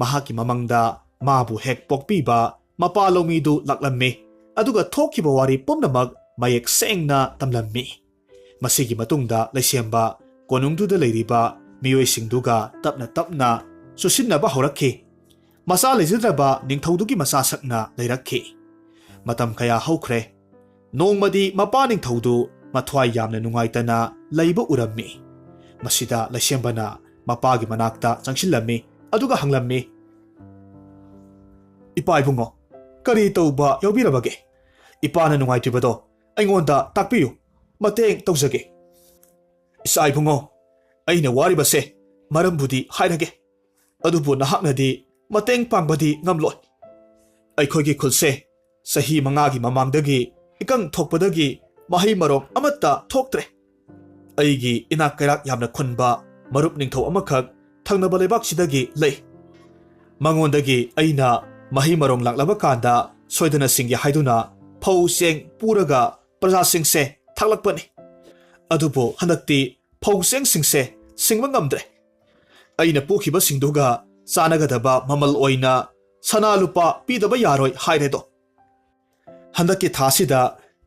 ꯃꯍꯥꯛꯀꯤ ꯃꯃꯪꯗ ꯃꯥꯕꯨ ꯍꯦꯛ ꯄꯣꯛꯄꯤꯕ ꯃꯄꯥ ꯂꯧꯃꯤꯗꯨ ꯂꯥꯛꯂꯝꯃꯤ꯫ ꯑꯗꯨꯒ ꯊꯣꯛꯈꯤꯕ ꯋꯥꯔꯤ ꯄꯨꯝꯅꯃꯛ ꯃꯌꯦꯛ ꯁꯦꯡꯅ ꯇꯝꯂꯝꯃꯤ꯫ ꯃꯁꯤꯒꯤ ꯃꯇꯨꯡꯗ ꯂꯩꯁꯦꯝꯕ ꯀꯣꯅꯨꯡꯗꯨꯗ ꯂꯩꯔꯤꯕ ꯃꯤꯑꯣꯏꯁꯤꯡꯗꯨꯒ ꯇꯞꯅ ꯇꯞꯅ ꯆꯨꯁꯤꯟꯅꯕ ꯍꯧꯔꯛꯈꯤ꯫ ꯃꯆꯥ ꯂꯩꯖꯗ꯭ꯔꯕ ꯅꯤꯡꯊꯧꯗꯨꯒꯤ ꯃꯆꯥꯁꯛꯅ ꯂꯩꯔꯛꯈꯤ꯫ ꯃꯇꯝ ꯀꯌꯥ ꯍꯧꯈ꯭ꯔꯦ꯫ ꯅꯣꯡꯃꯗꯤ ꯃꯄꯥ ꯅꯤꯡꯊꯧꯗꯨ ꯃꯊ꯭ꯋꯥꯏ ꯌꯥꯝꯅ ꯅꯨꯡꯉꯥꯏꯇꯅ ꯂꯩꯕ ꯎꯔꯝꯃꯤ꯫ ꯃꯁꯤꯗ ꯂꯩꯁꯦꯝꯕꯅ ꯃꯄꯥꯒꯤ ꯃꯅꯥꯛꯇ ꯆꯪꯁꯤꯜꯂꯝꯃꯤ꯫ ꯑꯗꯨꯒ ꯍꯪꯂꯝꯃꯤ, "ꯏꯄꯥ ꯏꯕꯨꯡꯉꯣ, ꯀꯔꯤ ꯇꯧꯕ ꯌꯥꯎꯕꯤꯔꯕꯒꯦ? ꯏꯄꯥꯅ ꯅꯨꯡꯉꯥꯏꯇ꯭ꯔꯤꯕꯗꯣ ꯑꯩꯉꯣꯟꯗ ꯇꯥꯛꯄꯤꯌꯨ꯫ ꯃꯇꯦꯡ ꯇꯧꯖꯒꯦ꯫" "ꯏꯆꯥ ꯏꯕꯨꯡꯉꯣ, ꯑꯩꯅ ꯋꯥꯔꯤꯕꯁꯦ ꯃꯔꯝꯕꯨꯗꯤ ꯍꯥꯏꯔꯒꯦ, ꯑꯗꯨꯕꯨ ꯅꯍꯥꯛꯅꯗꯤ ꯃꯇꯦꯡ ꯄꯥꯡꯕꯗꯤ ꯉꯝꯂꯣꯏ꯫ ꯑꯩꯈꯣꯏꯒꯤ ꯈꯨꯜꯁꯦ ꯆꯍꯤ ꯃꯉꯥꯒꯤ ꯃꯃꯥꯡꯗꯒꯤ ꯏꯀꯪ ꯊꯣꯛꯄꯗꯒꯤ ꯃꯍꯩ ꯃꯔꯣꯡ ꯑꯃꯠꯇ ꯊꯣꯛꯇ꯭ꯔꯦ꯫ ꯑꯩꯒꯤ ꯏꯅꯥꯛ ꯀꯩꯔꯥꯛ ꯌꯥꯝꯅ ꯈꯨꯟꯕ ꯃꯔꯨꯞ ꯅꯤꯡꯊꯧ ꯑꯃꯈꯛ ꯊꯪꯅꯕ ꯂꯩꯕꯥꯛꯁꯤꯗꯒꯤ ꯂꯩ꯫ ꯃꯉꯣꯟꯗꯒꯤ ꯑꯩꯅ ꯃꯍꯩ ꯃꯔꯣꯡ ꯂꯥꯛꯂꯕ ꯀꯥꯟꯗ ꯁꯣꯏꯗꯅ ꯁꯤꯡꯒꯦ ꯍꯥꯏꯗꯨꯅ ꯐꯧ ꯆꯦꯡ ꯄꯨꯔꯒ ꯄ꯭ꯔꯖꯥꯁꯤꯡꯁꯦ ꯊꯥꯛꯂꯛꯄꯅꯤ꯫ ꯑꯗꯨꯕꯨ ꯍꯟꯗꯛꯇꯤ ꯐꯧ ꯆꯦꯡꯁꯤꯡꯁꯦ ꯁꯤꯡꯕ ꯉꯝꯗ꯭ꯔꯦ꯫ ꯑꯩꯅ ꯄꯨꯈꯤꯕꯁꯤꯡꯗꯨꯒ ꯆꯥꯟꯅꯒꯗꯕ ꯃꯃꯜ ꯑꯣꯏꯅ ꯁꯅꯥ ꯂꯨꯄꯥ ꯄꯤꯗꯕ ꯌꯥꯔꯣꯏ ꯍꯥꯏꯔꯦꯗꯣ꯫ ꯍꯟꯗꯛꯀꯤ ꯊꯥꯁꯤꯗ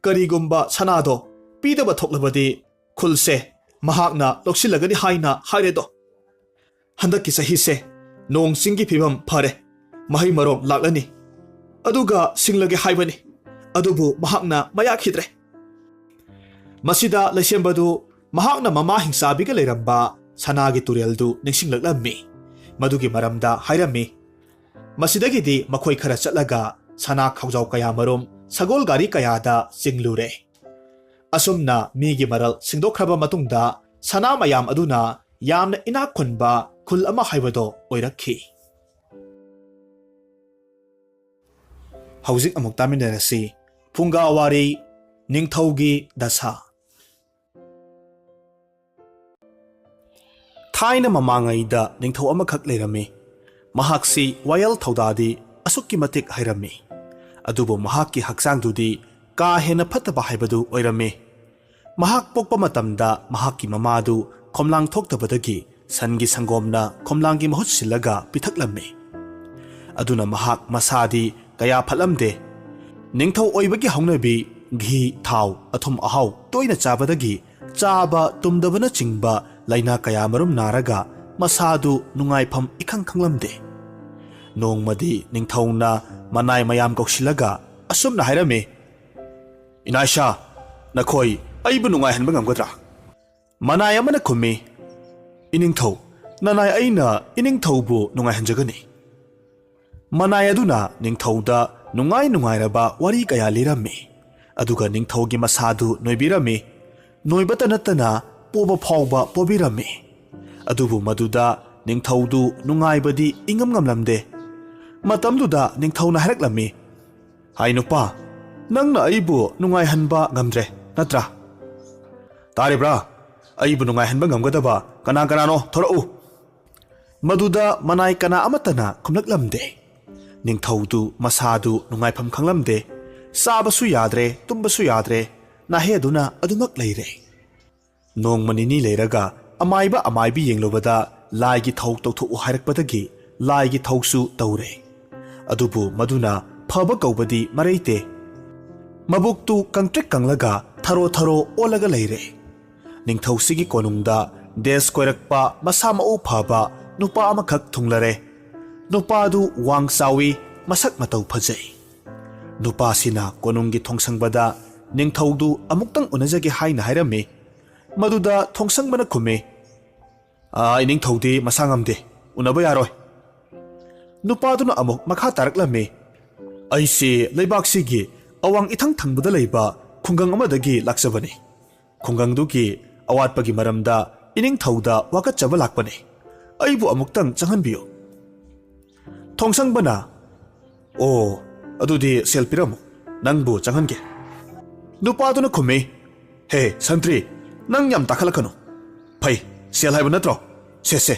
ꯀꯔꯤꯒꯨꯝꯕ ꯁꯅꯥꯗꯣ ꯄꯤꯗꯕ ꯊꯣꯛꯂꯕꯗꯤ ꯈꯨꯜꯁꯦ ꯃꯍꯥꯛꯅ ꯂꯧꯁꯤꯜꯂꯒꯅꯤ ꯍꯥꯏꯅ ꯍꯥꯏꯔꯦꯗꯣ꯫ ꯍꯟꯗꯛꯀꯤ ꯆꯍꯤꯁꯦ ꯅꯣꯡ ꯆꯤꯡꯒꯤ ꯐꯤꯕꯝ ꯐꯔꯦ, ꯃꯍꯩ ꯃꯔꯣꯡ ꯂꯥꯛꯂꯅꯤ, ꯑꯗꯨꯒ ꯁꯤꯡꯂꯒꯦ ꯍꯥꯏꯕꯅꯤ, ꯑꯗꯨꯕꯨ ꯃꯍꯥꯛꯅ ꯃꯌꯥꯈꯤꯗ꯭ꯔꯦ꯫ ꯃꯁꯤꯗ ꯂꯩꯁꯦꯝꯕꯗꯨ ꯃꯍꯥꯛꯅ ꯃꯃꯥ ꯍꯤꯡꯆꯥꯕꯤꯒ ꯂꯩꯔꯝꯕ ꯁꯅꯥꯒꯤ ꯇꯨꯔꯦꯜꯗꯨ ꯅꯤꯡꯁꯤꯡꯂꯛꯂꯝꯃꯤ꯫ ꯃꯗꯨꯒꯤ ꯃꯔꯝꯗ ꯍꯥꯏꯔꯝꯃꯤ꯫ ꯃꯁꯤꯗꯒꯤꯗꯤ ꯃꯈꯣꯏ ꯈꯔ ꯆꯠꯂꯒ ꯁꯅꯥ ꯈꯥꯎꯖꯥꯎ ꯀꯌꯥꯃꯔꯨꯝ ꯁꯒꯣꯜ ꯒꯥꯔꯤ ꯀꯌꯥꯗ ꯆꯤꯡꯂꯨꯔꯦ꯫ ꯑꯁꯨꯝꯅ ꯃꯤꯒꯤ ꯃꯔꯜ ꯁꯤꯡꯗꯣꯛꯈ꯭ꯔꯕ ꯃꯇꯨꯡꯗ ꯁꯅꯥ ꯃꯌꯥꯝ ꯑꯗꯨꯅ ꯌꯥꯝꯅ ꯏꯅꯥꯛ ꯈꯨꯟꯕ ꯈꯨꯜ ꯑꯃ ꯍꯥꯏꯕꯗꯣ ꯑꯣꯏꯔꯛꯈꯤ꯫ ꯍꯧꯖꯤꯛ ꯑꯃꯨꯛ ꯇꯥꯃꯤꯟꯅꯔꯁꯤ꯫ ꯐꯨꯡꯒꯥ ꯋꯥꯔꯤ, ꯅꯤꯡꯊꯧꯒꯤ ꯗꯁꯥ꯫ ꯊꯥꯏꯅ ꯃꯃꯥꯡꯉꯩꯗ ꯅꯤꯡꯊꯧ ꯑꯃꯈꯛ ꯂꯩꯔꯝꯃꯤ꯫ ꯃꯍꯥꯛꯁꯤ ꯋꯥꯌꯦꯜ ꯊꯧꯗꯥꯗꯤ ꯑꯁꯨꯛꯀꯤ ꯃꯇꯤꯛ ꯍꯩꯔꯝꯃꯤ꯫ ꯑꯗꯨꯕꯨ ꯃꯍꯥꯛꯀꯤ ꯍꯛꯆꯥꯡꯗꯨꯗꯤ ꯀꯥ ꯍꯦꯟꯅ ꯐꯠꯇꯕ ꯍꯥꯏꯕꯗꯨ ꯑꯣꯏꯔꯝꯃꯤ꯫ ꯃꯍꯥꯛ ꯄꯣꯛꯄ ꯃꯇꯝꯗ ꯃꯍꯥꯛꯀꯤ ꯃꯃꯥꯗꯨ ꯈꯣꯝꯂꯥꯡ ꯊꯣꯛꯇꯕꯗꯒꯤ ꯁꯟꯒꯤ ꯁꯪꯒꯣꯝꯅ ꯈꯣꯝꯂꯥꯡꯒꯤ ꯃꯍꯨꯠ ꯁꯤꯜꯂꯒ ꯄꯤꯊꯛꯂꯝꯃꯤ꯫ ꯑꯗꯨꯅ ꯃꯍꯥꯛ ꯃꯁꯥꯗꯤ ꯀꯌꯥ ꯐꯠꯂꯝꯗꯦ꯫ ꯅꯤꯡꯊꯧ ꯑꯣꯏꯕꯒꯤ ꯍꯧꯅꯕꯤ, ꯘꯤ, ꯊꯥꯎ, ꯑꯊꯨꯝ ꯑꯍꯥꯎ ꯇꯣꯏꯅ ꯆꯥꯕꯗꯒꯤ ꯆꯥꯕ ꯇꯨꯝꯗꯕꯅꯆꯤꯡꯕ ꯂꯥꯏꯅꯥ ꯀꯌꯥꯃꯔꯨꯝ ꯅꯥꯔꯒ ꯃꯁꯥꯗꯨ ꯅꯨꯡꯉꯥꯏꯐꯝ ꯏꯈꯪ ꯈꯪꯂꯝꯗꯦ꯫ ꯅꯣꯡꯃꯗꯤ ꯅꯤꯡꯊꯧꯅ ꯃꯅꯥꯏ ꯃꯌꯥꯝ ꯀꯧꯁꯤꯜꯂꯒ ꯑꯁꯨꯝꯅ ꯍꯥꯏꯔꯝꯃꯤ, "ꯏꯅꯥꯏꯁꯥ, ꯅꯈꯣꯏ ꯑꯩꯕꯨ ꯅꯨꯡꯉꯥꯏꯍꯟꯕ ꯉꯝꯒꯗ꯭ꯔꯥ?" ꯃꯅꯥꯏ ꯑꯃꯅ ꯈꯨꯝꯃꯤ, "ꯏꯅꯤꯡꯊꯧ, ꯅꯅꯥꯏ ꯑꯩꯅ ꯏꯅꯤꯡꯊꯧꯕꯨ ꯅꯨꯡꯉꯥꯏꯍꯟꯖꯒꯅꯤ꯫" ꯃꯅꯥꯏ ꯑꯗꯨꯅ ꯅꯤꯡꯊꯧꯗ ꯅꯨꯡꯉꯥꯏ ꯅꯨꯡꯉꯥꯏꯔꯕ ꯋꯥꯔꯤ ꯀꯌꯥ ꯂꯤꯔꯝꯃꯤ꯫ ꯑꯗꯨꯒ ꯅꯤꯡꯊꯧꯒꯤ ꯃꯁꯥꯗꯨ ꯅꯣꯏꯕꯤꯔꯝꯃꯤ꯫ ꯅꯣꯏꯕꯇ ꯅꯠꯇꯅ ꯄꯣꯕ ꯐꯥꯎꯕ ꯄꯣꯕꯤꯔꯝꯃꯤ꯫ ꯑꯗꯨꯕꯨ ꯃꯗꯨꯗ ꯅꯤꯡꯊꯧꯗꯨ ꯅꯨꯡꯉꯥꯏꯕꯗꯤ ꯏꯉꯝ ꯉꯝꯂꯝꯗꯦ꯫ ꯃꯇꯝꯗꯨꯗ ꯅꯤꯡꯊꯧꯅ ꯍꯥꯏꯔꯛꯂꯝꯃꯤ, "ꯍꯥꯏ ꯅꯨꯄꯥ, ꯅꯪꯅ ꯑꯩꯕꯨ ꯅꯨꯡꯉꯥꯏꯍꯟꯕ ꯉꯝꯗ꯭ꯔꯦ ꯅꯠꯇ꯭ꯔꯥ? ꯇꯥꯔꯤꯕ꯭ꯔꯥ? ꯑꯩꯕꯨ ꯅꯨꯡꯉꯥꯏꯍꯟꯕ ꯉꯝꯒꯗꯕ ꯀꯅꯥ ꯀꯅꯥꯅꯣ? ꯊꯣꯔꯛꯎ!" ꯃꯗꯨꯗ ꯃꯅꯥꯏ ꯀꯅꯥ ꯑꯃꯠꯇꯅ ꯈꯨꯝꯂꯛꯂꯝꯗꯦ꯫ ꯅꯤꯡꯊꯧꯗꯨ ꯃꯁꯥꯗꯨ ꯅꯨꯡꯉꯥꯏꯐꯝ ꯈꯪꯂꯝꯗꯦ꯫ ꯆꯥꯕꯁꯨ ꯌꯥꯗ꯭ꯔꯦ, ꯇꯨꯝꯕꯁꯨ ꯌꯥꯗ꯭ꯔꯦ꯫ ꯅꯥꯍꯦꯗꯨꯅ ꯑꯗꯨꯃꯛ ꯂꯩꯔꯦ꯫ ꯅꯣꯡꯃ ꯅꯤꯅꯤ ꯂꯩꯔꯒ ꯑꯃꯥꯏꯕ ꯑꯃꯥꯏꯕꯤ ꯌꯦꯡꯂꯨꯕꯗ ꯂꯥꯏꯒꯤ ꯊꯧ ꯇꯧꯊꯣꯛꯎ ꯍꯥꯏꯔꯛꯄꯗꯒꯤ ꯂꯥꯏꯒꯤ ꯊꯧꯁꯨ ꯇꯧꯔꯦ꯫ ꯑꯗꯨꯕꯨ ꯃꯗꯨꯅ ꯐꯕ ꯀꯧꯕꯗꯤ ꯃꯔꯩꯇꯦ꯫ ꯃꯕꯨꯛꯇꯨ ꯀꯪꯇ꯭ꯔꯤꯛ ꯀꯪꯂꯒ ꯊꯔꯣ ꯊꯔꯣ ꯑꯣꯜꯂꯒ ꯂꯩꯔꯦ꯫ ꯅꯤꯡꯊꯧꯁꯤꯒꯤ ꯀꯣꯅꯨꯡꯗ ꯗꯦꯁ ꯀꯣꯏꯔꯛꯄ ꯃꯁꯥ ꯃꯎ ꯐꯕ ꯅꯨꯄꯥ ꯑꯃꯈꯛ ꯊꯨꯡꯂꯔꯦ꯫ ꯅꯨꯄꯥꯗꯨ ꯋꯥꯡ ꯆꯥꯎꯏ, ꯃꯁꯛ ꯃꯇꯧ ꯐꯖꯩ꯫ ꯅꯨꯄꯥꯁꯤꯅ ꯀꯣꯅꯨꯡꯒꯤ ꯊꯣꯡꯁꯪꯕꯗ ꯅꯤꯡꯊꯧꯗꯨ ꯑꯃꯨꯛꯇꯪ ꯎꯅꯖꯒꯦ ꯍꯥꯏꯅ ꯍꯥꯏꯔꯝꯃꯤ꯫ ꯃꯗꯨꯗ ꯊꯣꯡꯁꯪꯕꯅ ꯈꯨꯝꯃꯤ, "ꯑꯥ, ꯏꯅꯤꯡꯊꯧꯗꯤ ꯃꯁꯥ ꯉꯝꯗꯦ, ꯎꯅꯕ ꯌꯥꯔꯣꯏ꯫" ꯅꯨꯄꯥꯗꯨꯅ ꯑꯃꯨꯛ ꯃꯈꯥ ꯇꯥꯔꯛꯂꯝꯃꯤ, "ꯑꯩꯁꯤ ꯂꯩꯕꯥꯛꯁꯤꯒꯤ ꯑꯋꯥꯡ ꯏꯊꯪ ꯊꯪꯕꯗ ꯂꯩꯕ ꯈꯨꯡꯒꯪ ꯑꯃꯗꯒꯤ ꯂꯥꯛꯆꯕꯅꯤ꯫ ꯈꯨꯡꯒꯪꯗꯨꯒꯤ ꯑꯋꯥꯠꯄꯒꯤ ꯃꯔꯝꯗ ꯏꯅꯤꯡꯊꯧꯗ ꯋꯥꯀꯠꯆꯕ ꯂꯥꯛꯄꯅꯤ꯫ ꯑꯩꯕꯨ ꯑꯃꯨꯛꯇꯪ ꯆꯪꯍꯟꯕꯤꯌꯨ꯫" ꯊꯣꯡꯁꯪꯕꯅ, "ꯑꯣ, ꯑꯗꯨꯗꯤ ꯁꯦꯜ ꯄꯤꯔꯝꯃꯨ, ꯅꯪꯕꯨ ꯆꯪꯍꯟꯒꯦ꯫" ꯅꯨꯄꯥꯗꯨꯅ ꯈꯨꯝꯃꯤ, "ꯍꯦ ꯁꯟꯇ꯭ꯔꯤ, ꯅꯪ ꯌꯥꯝ ꯇꯥꯈꯠꯂꯛꯀꯅꯨ꯫ ꯐꯩ, ꯁꯦꯜ ꯍꯥꯏꯕ ꯅꯠꯇ꯭ꯔꯣ? ꯁꯦ, ꯁꯦ꯫"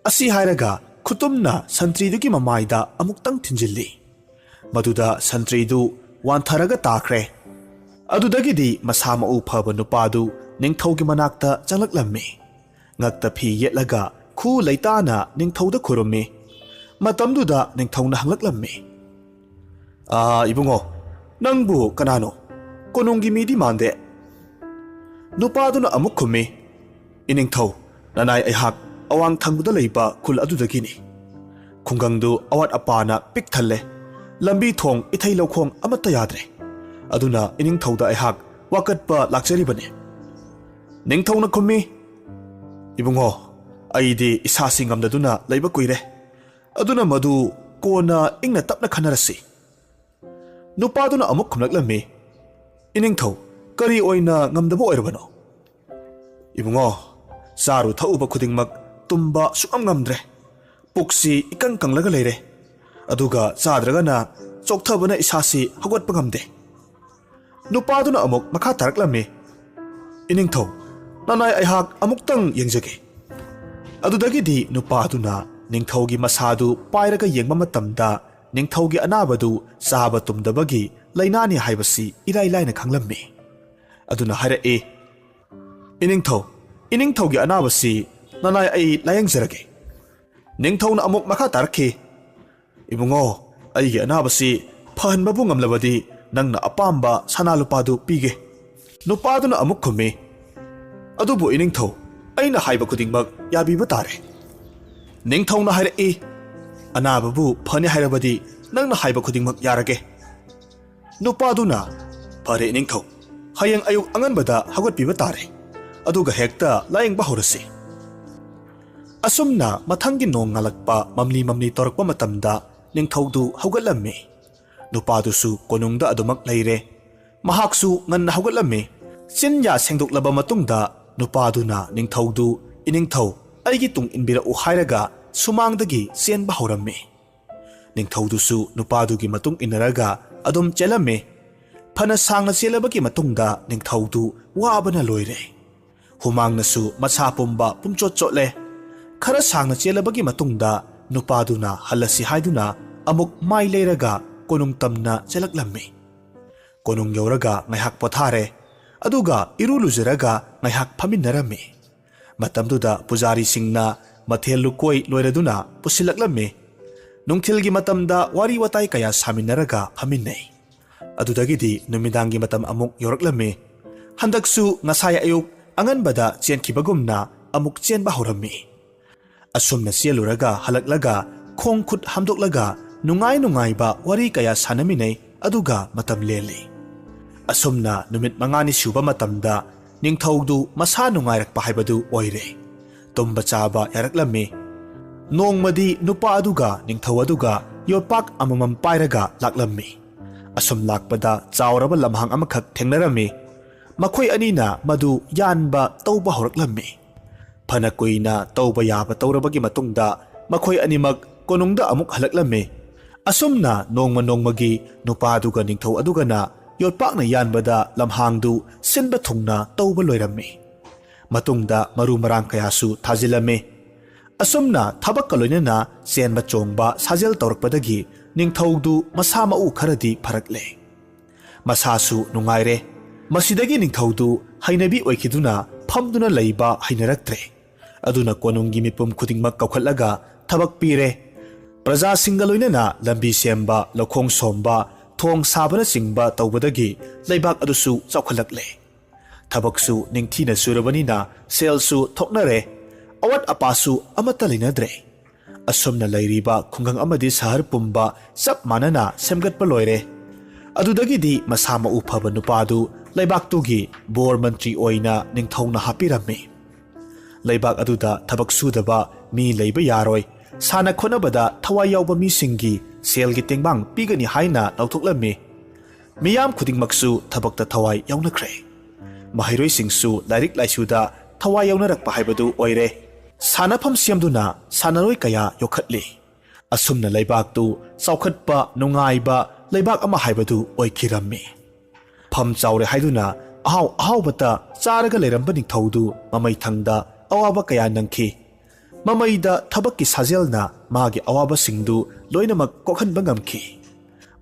ꯑꯁꯤ ꯍꯥꯏꯔꯒ ꯈꯨꯇꯨꯝꯅ ꯁꯟꯇ꯭ꯔꯤꯗꯨꯒꯤ ꯃꯃꯥꯏꯗ ꯑꯃꯨꯛꯇꯪ ꯊꯤꯟꯖꯤꯜꯂꯤ꯫ ꯃꯗꯨꯗ ꯁꯟꯇ꯭ꯔꯤꯗꯨ ꯋꯥꯟꯊꯔꯒ ꯇꯥꯈ꯭ꯔꯦ꯫ ꯑꯗꯨꯗꯒꯤꯗꯤ ꯃꯁꯥ ꯃꯎ ꯐꯕ ꯅꯨꯄꯥꯗꯨ ꯅꯤꯡꯊꯧꯒꯤ ꯃꯅꯥꯛꯇ ꯆꯪꯂꯛꯂꯝꯃꯤ꯫ ꯉꯛꯇ ꯐꯤ ꯌꯦꯠꯂꯒ ꯈꯨ ꯂꯩꯇꯥꯅ ꯅꯤꯡꯊꯧꯗ ꯈꯨꯔꯨꯝꯃꯤ꯫ ꯃꯇꯝꯗꯨꯗ ꯅꯤꯡꯊꯧꯅ ꯍꯪꯂꯛꯂꯝꯃꯤ, "ꯑꯥ, ꯏꯕꯨꯡꯉꯣ, ꯅꯪꯕꯨ ꯀꯅꯥꯅꯣ? ꯀꯣꯅꯨꯡꯒꯤ ꯃꯤꯗꯤ ꯃꯥꯟꯗꯦ꯫" ꯅꯨꯄꯥꯗꯨꯅ ꯑꯃꯨꯛ ꯈꯨꯝꯃꯤ, "ꯏꯅꯤꯡꯊꯧ, ꯅꯅꯥꯏ ꯑꯩꯍꯥꯛ ꯑꯋꯥꯡ ꯊꯪꯕꯗ ꯂꯩꯕ ꯈꯨꯜ ꯑꯗꯨꯗꯒꯤꯅꯤ꯫ ꯈꯨꯡꯒꯪꯗꯨ ꯑꯋꯥꯠ ꯑꯄꯥꯅ ꯄꯤꯛ ꯊꯜꯂꯦ꯫ ꯂꯝꯕꯤ ꯊꯣꯡ, ꯏꯊꯩ ꯂꯧꯈꯣꯡ ꯑꯃꯠꯇ ꯌꯥꯗ꯭ꯔꯦ꯫ ꯑꯗꯨꯅ ꯏꯅꯤꯡꯊꯧꯗ ꯑꯩꯍꯥꯛ ꯋꯥꯀꯠꯄ ꯂꯥꯛꯆꯔꯤꯕꯅꯤ꯫" ꯅꯤꯡꯊꯧꯅ ꯈꯨꯝꯃꯤ, "ꯏꯕꯨꯡꯉꯣ, ꯑꯩꯗꯤ ꯏꯁꯥꯁꯤ ꯉꯝꯗꯗꯨꯅ ꯂꯩꯕ ꯀꯨꯏꯔꯦ꯫ ꯑꯗꯨꯅ ꯃꯗꯨ ꯀꯣꯟꯅ ꯏꯪꯅ ꯇꯞꯅ ꯈꯟꯅꯔꯁꯤ꯫" ꯅꯨꯄꯥꯗꯨꯅ ꯑꯃꯨꯛ ꯈꯨꯝꯂꯛꯂꯝꯃꯤ, "ꯏꯅꯤꯡꯊꯧ, ꯀꯔꯤ ꯑꯣꯏꯅ ꯉꯝꯗꯕ ꯑꯣꯏꯔꯕꯅꯣ?" "ꯏꯕꯨꯡꯉꯣ, ꯆꯥꯔꯨ ꯊꯛꯎꯕ ꯈꯨꯗꯤꯡꯃꯛ ꯇꯨꯝꯕ ꯁꯨꯛꯉꯝ ꯉꯝꯗ꯭ꯔꯦ꯫ ꯄꯨꯛꯁꯤ ꯏꯀꯪ ꯀꯪꯂꯒ ꯂꯩꯔꯦ꯫ ꯑꯗꯨꯒ ꯆꯥꯗ꯭ꯔꯒꯅ ꯆꯣꯛꯊꯕꯅ ꯏꯁꯥꯁꯤ ꯍꯧꯒꯠꯄ ꯉꯝꯗꯦ꯫" ꯅꯨꯄꯥꯗꯨꯅ ꯑꯃꯨꯛ ꯃꯈꯥ ꯇꯥꯔꯛꯂꯝꯃꯤ, "ꯏꯅꯤꯡꯊꯧ, ꯅꯅꯥꯏ ꯑꯩꯍꯥꯛ ꯑꯃꯨꯛꯇꯪ ꯌꯦꯡꯖꯒꯦ꯫" ꯑꯗꯨꯗꯒꯤꯗꯤ ꯅꯨꯄꯥꯗꯨꯅ ꯅꯤꯡꯊꯧꯒꯤ ꯃꯁꯥꯗꯨ ꯄꯥꯏꯔꯒ ꯌꯦꯡꯕ ꯃꯇꯝꯗ, ꯅꯤꯡꯊꯧꯒꯤ ꯑꯅꯥꯕꯗꯨ ꯆꯥꯕ ꯇꯨꯝꯗꯕꯒꯤ ꯂꯥꯏꯅꯥꯅꯤ ꯍꯥꯏꯕꯁꯤ ꯏꯔꯥꯏ ꯂꯥꯏꯅ ꯈꯪꯂꯝꯃꯤ꯫ ꯑꯗꯨꯅ ꯍꯥꯏꯔꯛꯏ, "ꯏꯅꯤꯡꯊꯧ, ꯏꯅꯤꯡꯊꯧꯒꯤ ꯑꯅꯥꯕꯁꯤ ꯅꯅꯥꯏ ꯑꯩ ꯂꯥꯌꯦꯡꯖꯔꯒꯦ꯫" ꯅꯤꯡꯊꯧꯅ ꯑꯃꯨꯛ ꯃꯈꯥ ꯇꯥꯔꯛꯈꯤ, "ꯏꯕꯨꯡꯉꯣ, ꯑꯩꯒꯤ ꯑꯅꯥꯕꯁꯤ ꯐꯍꯟꯕꯕꯨ ꯉꯝꯂꯕꯗꯤ ꯅꯪꯅ ꯑꯄꯥꯝꯕ ꯁꯅꯥ ꯂꯨꯄꯥꯗꯨ ꯄꯤꯒꯦ꯫" ꯅꯨꯄꯥꯗꯨꯅ ꯑꯃꯨꯛ ꯈꯨꯝꯃꯤ, ꯑꯗꯨꯕꯨ ꯏꯅꯤꯡꯊꯧ, ꯑꯩꯅ ꯍꯥꯏꯕ ꯈꯨꯗꯤꯡꯃꯛ ꯌꯥꯕꯤꯕ ꯇꯥꯔꯦ꯫ ꯅꯤꯡꯊꯧꯅ ꯍꯥꯏꯔꯛꯏ, "ꯑꯅꯥꯕꯕꯨ ꯐꯅꯤ ꯍꯥꯏꯔꯕꯗꯤ ꯅꯪꯅ ꯍꯥꯏꯕ ꯈꯨꯗꯤꯡꯃꯛ ꯌꯥꯔꯒꯦ꯫" ꯅꯨꯄꯥꯗꯨꯅ, "ꯐꯔꯦ ꯏꯅꯤꯡꯊꯧ, ꯍꯌꯦꯡ ꯑꯌꯨꯛ ꯑꯉꯟꯕꯗ ꯍꯧꯒꯠꯄꯤꯕ ꯇꯥꯔꯦ, ꯑꯗꯨꯒ ꯍꯦꯛꯇ ꯂꯥꯌꯦꯡꯕ ꯍꯧꯔꯁꯤ꯫" ꯑꯁꯨꯝꯅ ꯃꯊꯪꯒꯤ ꯅꯣꯡ ꯉꯥꯜꯂꯛꯄ ꯃꯝꯂꯤ ꯃꯝꯂꯤ ꯇꯧꯔꯛꯄ ꯃꯇꯝꯗ ꯅꯤꯡꯊꯧꯗꯨ ꯍꯧꯒꯠꯂꯝꯃꯤ꯫ ꯅꯨꯄꯥꯗꯨꯁꯨ ꯀꯣꯅꯨꯡꯗ ꯑꯗꯨꯃꯛ ꯂꯩꯔꯦ꯫ ꯃꯍꯥꯛꯁꯨ ꯉꯟꯅ ꯍꯧꯒꯠꯂꯝꯃꯤ꯫ ꯆꯤꯟ ꯌꯥ ꯁꯦꯡꯗꯣꯛꯂꯕ ꯃꯇꯨꯡꯗ ꯅꯨꯄꯥꯗꯨꯅ ꯅꯤꯡꯊꯧꯗꯨ, "ꯏꯅꯤꯡꯊꯧ, ꯑꯩꯒꯤ ꯇꯨꯡ ꯏꯟꯕꯤꯔꯛꯎ" ꯍꯥꯏꯔꯒ ꯁꯨꯃꯥꯡꯗꯒꯤ ꯆꯦꯟꯕ ꯍꯧꯔꯝꯃꯤ꯫ ꯅꯤꯡꯊꯧꯗꯨꯁꯨ ꯅꯨꯄꯥꯗꯨꯒꯤ ꯃꯇꯨꯡ ꯏꯟꯅꯔꯒ ꯑꯗꯨꯝ ꯆꯦꯜꯂꯝꯃꯤ꯫ ꯐꯅ ꯁꯥꯡꯅ ꯆꯦꯜꯂꯕꯒꯤ ꯃꯇꯨꯡꯗ ꯅꯤꯡꯊꯧꯗꯨ ꯋꯥꯕꯅ ꯂꯣꯏꯔꯦ꯫ ꯍꯨꯃꯥꯡꯅꯁꯨ ꯃꯁꯥ ꯄꯨꯝꯕ ꯄꯨꯝꯆꯣꯠ ꯆꯣꯠꯂꯦ꯫ ꯈꯔ ꯁꯥꯡꯅ ꯆꯦꯜꯂꯕꯒꯤ ꯃꯇꯨꯡꯗ ꯅꯨꯄꯥꯗꯨꯅ ꯍꯜꯂꯁꯤ ꯍꯥꯏꯗꯨꯅ ꯑꯃꯨꯛ ꯃꯥꯏ ꯂꯩꯔꯒ ꯀꯣꯅꯨꯡ ꯇꯝꯅ ꯆꯦꯜꯂꯛꯂꯝꯃꯤ꯫ ꯀꯣꯅꯨꯡ ꯌꯧꯔꯒ ꯉꯥꯏꯍꯥꯛ ꯄꯣꯊꯥꯔꯦ꯫ ꯑꯗꯨꯒ ꯏꯔꯨ ꯂꯨꯖꯔꯒ ꯉꯥꯏꯍꯥꯛ ꯐꯝꯃꯤꯟꯅꯔꯝꯃꯤ꯫ ꯃꯇꯝꯗꯨꯗ ꯄꯨꯖꯥꯔꯤꯁꯤꯡꯅ ꯃꯊꯦꯜ ꯂꯨꯀꯣꯏ ꯂꯣꯏꯔꯗꯨꯅ ꯄꯨꯁꯤꯜꯂꯛꯂꯝꯃꯤ꯫ ꯅꯨꯡꯊꯤꯜꯒꯤ ꯃꯇꯝꯗ ꯋꯥꯔꯤ ꯋꯥꯇꯥꯏ ꯀꯌꯥ ꯁꯥꯃꯤꯟꯅꯔꯒ ꯐꯝꯃꯤꯟꯅꯩ꯫ ꯑꯗꯨꯗꯒꯤꯗꯤ ꯅꯨꯃꯤꯗꯥꯡꯒꯤ ꯃꯇꯝ ꯑꯃꯨꯛ ꯌꯧꯔꯛꯂꯝꯃꯤ꯫ ꯍꯟꯗꯛꯁꯨ ꯉꯁꯥꯏ ꯑꯌꯨꯛ ꯑꯉꯟꯕꯗ ꯆꯦꯟꯈꯤꯕꯒꯨꯝꯅ ꯑꯃꯨꯛ ꯆꯦꯟꯕ ꯍꯧꯔꯝꯃꯤ꯫ ꯑꯁꯨꯝꯅ ꯆꯦꯜꯂꯨꯔꯒ ꯍꯜꯂꯛꯂꯒ ꯈꯣꯡ ꯈꯨꯠ ꯍꯥꯝꯗꯣꯛꯂꯒ ꯅꯨꯡꯉꯥꯏ ꯅꯨꯡꯉꯥꯏꯕ ꯋꯥꯔꯤ ꯀꯌꯥ ꯁꯥꯟꯅꯃꯤꯟꯅꯩ, ꯑꯗꯨꯒ ꯃꯇꯝ ꯂꯦꯜꯂꯤ꯫ ꯑꯁꯨꯝꯅ ꯅꯨꯃꯤꯠ ꯃꯉꯥꯅꯤ ꯁꯨꯕ ꯃꯇꯝꯗ ꯅꯤꯡꯊꯧꯗꯨ ꯃꯁꯥ ꯅꯨꯡꯉꯥꯏꯔꯛꯄ ꯍꯥꯏꯕꯗꯨ ꯑꯣꯏꯔꯦ꯫ ꯇꯨꯝꯕ ꯆꯥꯕ ꯌꯥꯔꯛꯂꯝꯃꯤ꯫ ꯅꯣꯡꯃꯗꯤ ꯅꯨꯄꯥ ꯑꯗꯨꯒ ꯅꯤꯡꯊꯧ ꯑꯗꯨꯒ ꯌꯣꯠꯄꯥꯛ ꯑꯃꯃꯝ ꯄꯥꯏꯔꯒ ꯂꯥꯛꯂꯝꯃꯤ꯫ ꯑꯁꯨꯝ ꯂꯥꯛꯄꯗ ꯆꯥꯎꯔꯕ ꯂꯝꯍꯥꯡ ꯑꯃꯈꯛ ꯊꯦꯡꯅꯔꯝꯃꯤ꯫ ꯃꯈꯣꯏ ꯑꯅꯤꯅ ꯃꯗꯨ ꯌꯥꯟꯕ ꯇꯧꯕ ꯍꯧꯔꯛꯂꯝꯃꯤ꯫ ꯐꯅ ꯀꯨꯏꯅ ꯇꯧꯕ ꯌꯥꯕ ꯇꯧꯔꯕꯒꯤ ꯃꯇꯨꯡꯗ ꯃꯈꯣꯏ ꯑꯅꯤꯃꯛ ꯀꯣꯅꯨꯡꯗ ꯑꯃꯨꯛ ꯍꯜꯂꯛꯂꯝꯃꯤ꯫ ꯑꯁꯨꯝꯅ ꯅꯣꯡꯃ ꯅꯣꯡꯃꯒꯤ ꯅꯨꯄꯥꯗꯨꯒ ꯅꯤꯡꯊꯧ ꯑꯗꯨꯒꯅ ꯌꯣꯠꯄꯥꯛꯅ ꯌꯥꯟꯕꯗ ꯂꯝꯍꯥꯡꯗꯨ ꯁꯤꯟꯕ ꯊꯨꯡꯅ ꯇꯧꯕ ꯂꯣꯏꯔꯝꯃꯤ꯫ ꯃꯇꯨꯡꯗ ꯃꯔꯨ ꯃꯔꯥꯡ ꯀꯌꯥꯁꯨ ꯊꯥꯖꯤꯜꯂꯝꯃꯤ꯫ ꯑꯁꯨꯝꯅ ꯊꯕꯛꯀ ꯂꯣꯏꯅꯅ ꯆꯦꯟꯕ ꯆꯣꯡꯕ ꯁꯥꯖꯦꯜ ꯇꯧꯔꯛꯄꯗꯒꯤ ꯅꯤꯡꯊꯧꯗꯨ ꯃꯁꯥ ꯃꯎ ꯈꯔꯗꯤ ꯐꯔꯛꯂꯦ꯫ ꯃꯁꯥꯁꯨ ꯅꯨꯡꯉꯥꯏꯔꯦ꯫ ꯃꯁꯤꯗꯒꯤ ꯅꯤꯡꯊꯧꯗꯨ ꯍꯩꯅꯕꯤ ꯑꯣꯏꯈꯤꯗꯨꯅ ꯐꯝꯗꯨꯅ ꯂꯩꯕ ꯍꯩꯅꯔꯛꯇ꯭ꯔꯦ꯫ ꯑꯗꯨꯅ ꯀꯣꯅꯨꯡꯒꯤ ꯃꯤꯄꯨꯝ ꯈꯨꯗꯤꯡꯃꯛ ꯀꯧꯈꯠꯂꯒ ꯊꯕꯛ ꯄꯤꯔꯦ꯫ ꯄ꯭ꯔꯖꯥꯁꯤꯡꯒ ꯂꯣꯏꯅꯅ ꯂꯝꯕꯤ ꯁꯦꯝꯕ, ꯂꯧꯈꯣꯡ ꯁꯣꯝꯕ, ꯊꯣꯡ ꯁꯥꯕꯅꯆꯤꯡꯕ ꯇꯧꯕꯗꯒꯤ ꯂꯩꯕꯥꯛ ꯑꯗꯨꯁꯨ ꯆꯥꯎꯈꯠꯂꯛꯂꯦ꯫ ꯊꯕꯛꯁꯨ ꯅꯤꯡꯊꯤꯅ ꯁꯨꯔꯕꯅꯤꯅ ꯁꯦꯜꯁꯨ ꯊꯣꯛꯅꯔꯦ, ꯑꯋꯥꯠ ꯑꯄꯥꯁꯨ ꯑꯃꯠꯇ ꯂꯩꯅꯗ꯭ꯔꯦ꯫ ꯑꯁꯨꯝꯅ ꯂꯩꯔꯤꯕ ꯈꯨꯡꯒꯪ ꯑꯃꯗꯤ ꯁꯍꯔ ꯄꯨꯝꯕ ꯆꯞ ꯃꯥꯟꯅꯅ ꯁꯦꯝꯒꯠꯄ ꯂꯣꯏꯔꯦ꯫ ꯑꯗꯨꯗꯒꯤꯗꯤ ꯃꯁꯥ ꯃꯎ ꯐꯕ ꯅꯨꯄꯥꯗꯨ ꯂꯩꯕꯥꯛꯇꯨꯒꯤ ꯕꯣꯔ ꯃꯟꯇ꯭ꯔꯤ ꯑꯣꯏꯅ ꯅꯤꯡꯊꯧꯅ ꯍꯥꯞꯄꯤꯔꯝꯃꯤ꯫ ꯂꯩꯕꯥꯛ ꯑꯗꯨꯗ ꯊꯕꯛ ꯁꯨꯗꯕ ꯃꯤ ꯂꯩꯕ ꯌꯥꯔꯣꯏ, ꯁꯥꯟꯅ ꯈꯣꯠꯅꯕꯗ ꯊꯋꯥꯏ ꯌꯥꯎꯕ ꯃꯤꯁꯤꯡꯒꯤ ꯁꯦꯜꯒꯤ ꯇꯦꯡꯕꯥꯡ ꯄꯤꯒꯅꯤ ꯍꯥꯏꯅ ꯂꯥꯎꯊꯣꯛꯂꯝꯃꯤ꯫ ꯃꯤꯌꯥꯝ ꯈꯨꯗꯤꯡꯃꯛꯁꯨ ꯊꯕꯛꯇ ꯊꯋꯥꯏ ꯌꯥꯎꯅꯈ꯭ꯔꯦ꯫ ꯃꯍꯩꯔꯣꯏꯁꯤꯡꯁꯨ ꯂꯥꯏꯔꯤꯛ ꯂꯥꯏꯁꯨꯗ ꯊꯋꯥꯏ ꯌꯥꯎꯅꯔꯛꯄ ꯍꯥꯏꯕꯗꯨ ꯑꯣꯏꯔꯦ꯫ ꯁꯥꯟꯅꯐꯝ ꯁꯦꯝꯗꯨꯅ ꯁꯥꯟꯅꯔꯣꯏ ꯀꯌꯥ ꯌꯣꯛꯈꯠꯂꯤ꯫ ꯑꯁꯨꯝꯅ ꯂꯩꯕꯥꯛꯇꯨ ꯆꯥꯎꯈꯠꯄ, ꯅꯨꯡꯉꯥꯏꯕ ꯂꯩꯕꯥꯛ ꯑꯃ ꯍꯥꯏꯕꯗꯨ ꯑꯣꯏꯈꯤꯔꯝꯃꯤ꯫ ꯐꯝ ꯆꯥꯎꯔꯦ ꯍꯥꯏꯗꯨꯅ ꯑꯍꯥꯎ ꯑꯍꯥꯎꯕꯇ ꯆꯥꯔꯒ ꯂꯩꯔꯝꯕ ꯅꯤꯡꯊꯧꯗꯨ ꯃꯃꯩꯊꯪꯗ ꯑꯋꯥꯕ ꯀꯌꯥ ꯅꯪꯈꯤ꯫ ꯃꯃꯩꯗ ꯊꯕꯛꯀꯤ ꯁꯥꯖꯦꯜꯅ ꯃꯥꯒꯤ ꯑꯋꯥꯕꯁꯤꯡꯗꯨ ꯂꯣꯏꯅꯃꯛ ꯀꯣꯛꯍꯟꯕ ꯉꯝꯈꯤ꯫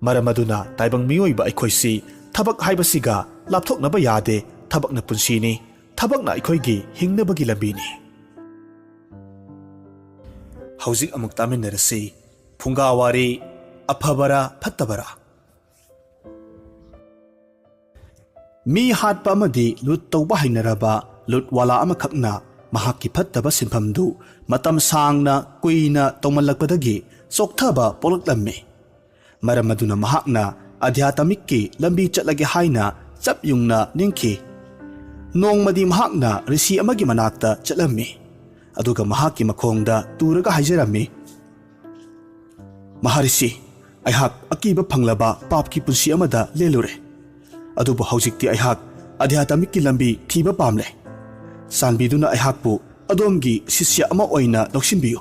ꯃꯔꯝ ꯑꯗꯨꯅ ꯇꯥꯏꯕꯪ ꯃꯤꯑꯣꯏꯕ ꯑꯩꯈꯣꯏꯁꯤ ꯊꯕꯛ ꯍꯥꯏꯕꯁꯤꯒ ꯂꯥꯞꯊꯣꯛꯅꯕ ꯌꯥꯗꯦ, ꯊꯕꯛꯅ ꯄꯨꯟꯁꯤꯅꯤ, ꯊꯕꯛꯅ ꯑꯩꯈꯣꯏꯒꯤ ꯍꯤꯡꯅꯕꯒꯤ ꯂꯝꯕꯤꯅꯤ꯫ ꯍꯧꯖꯤꯛ ꯑꯃꯨꯛ ꯇꯥꯃꯤꯟꯅꯔꯁꯤ ꯐꯨꯡꯒꯥ ꯋꯥꯔꯤ, ꯑꯐꯕꯔꯥ ꯐꯠꯇꯕꯔꯥ? ꯃꯤ ꯍꯥꯠꯄ ꯑꯃꯗꯤ ꯂꯨꯠ ꯇꯧꯕ ꯍꯩꯅꯔꯕ ꯂꯨꯠꯋꯥꯂꯥ ꯑꯃꯈꯛꯅ ꯃꯍꯥꯛꯀꯤ ꯐꯠꯇꯕ ꯁꯤꯟꯐꯝꯗꯨ ꯃꯇꯝ ꯁꯥꯡꯅ ꯀꯨꯏꯅ ꯇꯧꯃꯜꯂꯛꯄꯗꯒꯤ ꯆꯣꯛꯊꯕ ꯄꯣꯛꯂꯛꯂꯝꯃꯤ꯫ ꯃꯔꯝ ꯑꯗꯨꯅ ꯃꯍꯥꯛꯅ ꯑꯙ꯭ꯌꯥꯇꯃꯤꯛꯀꯤ ꯂꯝꯕꯤ ꯆꯠꯂꯒꯦ ꯍꯥꯏꯅ ꯆꯞ ꯌꯨꯡꯅ ꯅꯤꯡꯈꯤ꯫ ꯅꯣꯡꯃꯗꯤ ꯃꯍꯥꯛꯅ ꯔꯤꯁꯤ ꯑꯃꯒꯤ ꯃꯅꯥꯛꯇ ꯆꯠꯂꯝꯃꯤ, ꯑꯗꯨꯒ ꯃꯍꯥꯛꯀꯤ ꯃꯈꯣꯡꯗ ꯇꯨꯔꯒ ꯍꯥꯏꯖꯔꯝꯃꯤ, "ꯃꯍꯥꯔꯤꯁꯤ, ꯑꯩꯍꯥꯛ ꯑꯀꯤꯕ ꯐꯪꯂꯕ ꯄꯥꯞꯀꯤ ꯄꯨꯟꯁꯤ ꯑꯃꯗ ꯂꯦꯜꯂꯨꯔꯦ꯫ ꯑꯗꯨꯕꯨ ꯍꯧꯖꯤꯛꯇꯤ ꯑꯩꯍꯥꯛ ꯑꯙ꯭ꯌꯥꯇꯃꯤꯛꯀꯤ ꯂꯝꯕꯤ ꯊꯤꯕ ꯄꯥꯝꯂꯦ꯫ ꯆꯥꯟꯕꯤꯗꯨꯅ ꯑꯩꯍꯥꯛꯄꯨ ꯑꯗꯣꯝꯒꯤ ꯁꯤꯁ꯭ꯌ ꯑꯃ ꯑꯣꯏꯅ ꯂꯧꯁꯤꯟꯕꯤꯌꯨ"꯫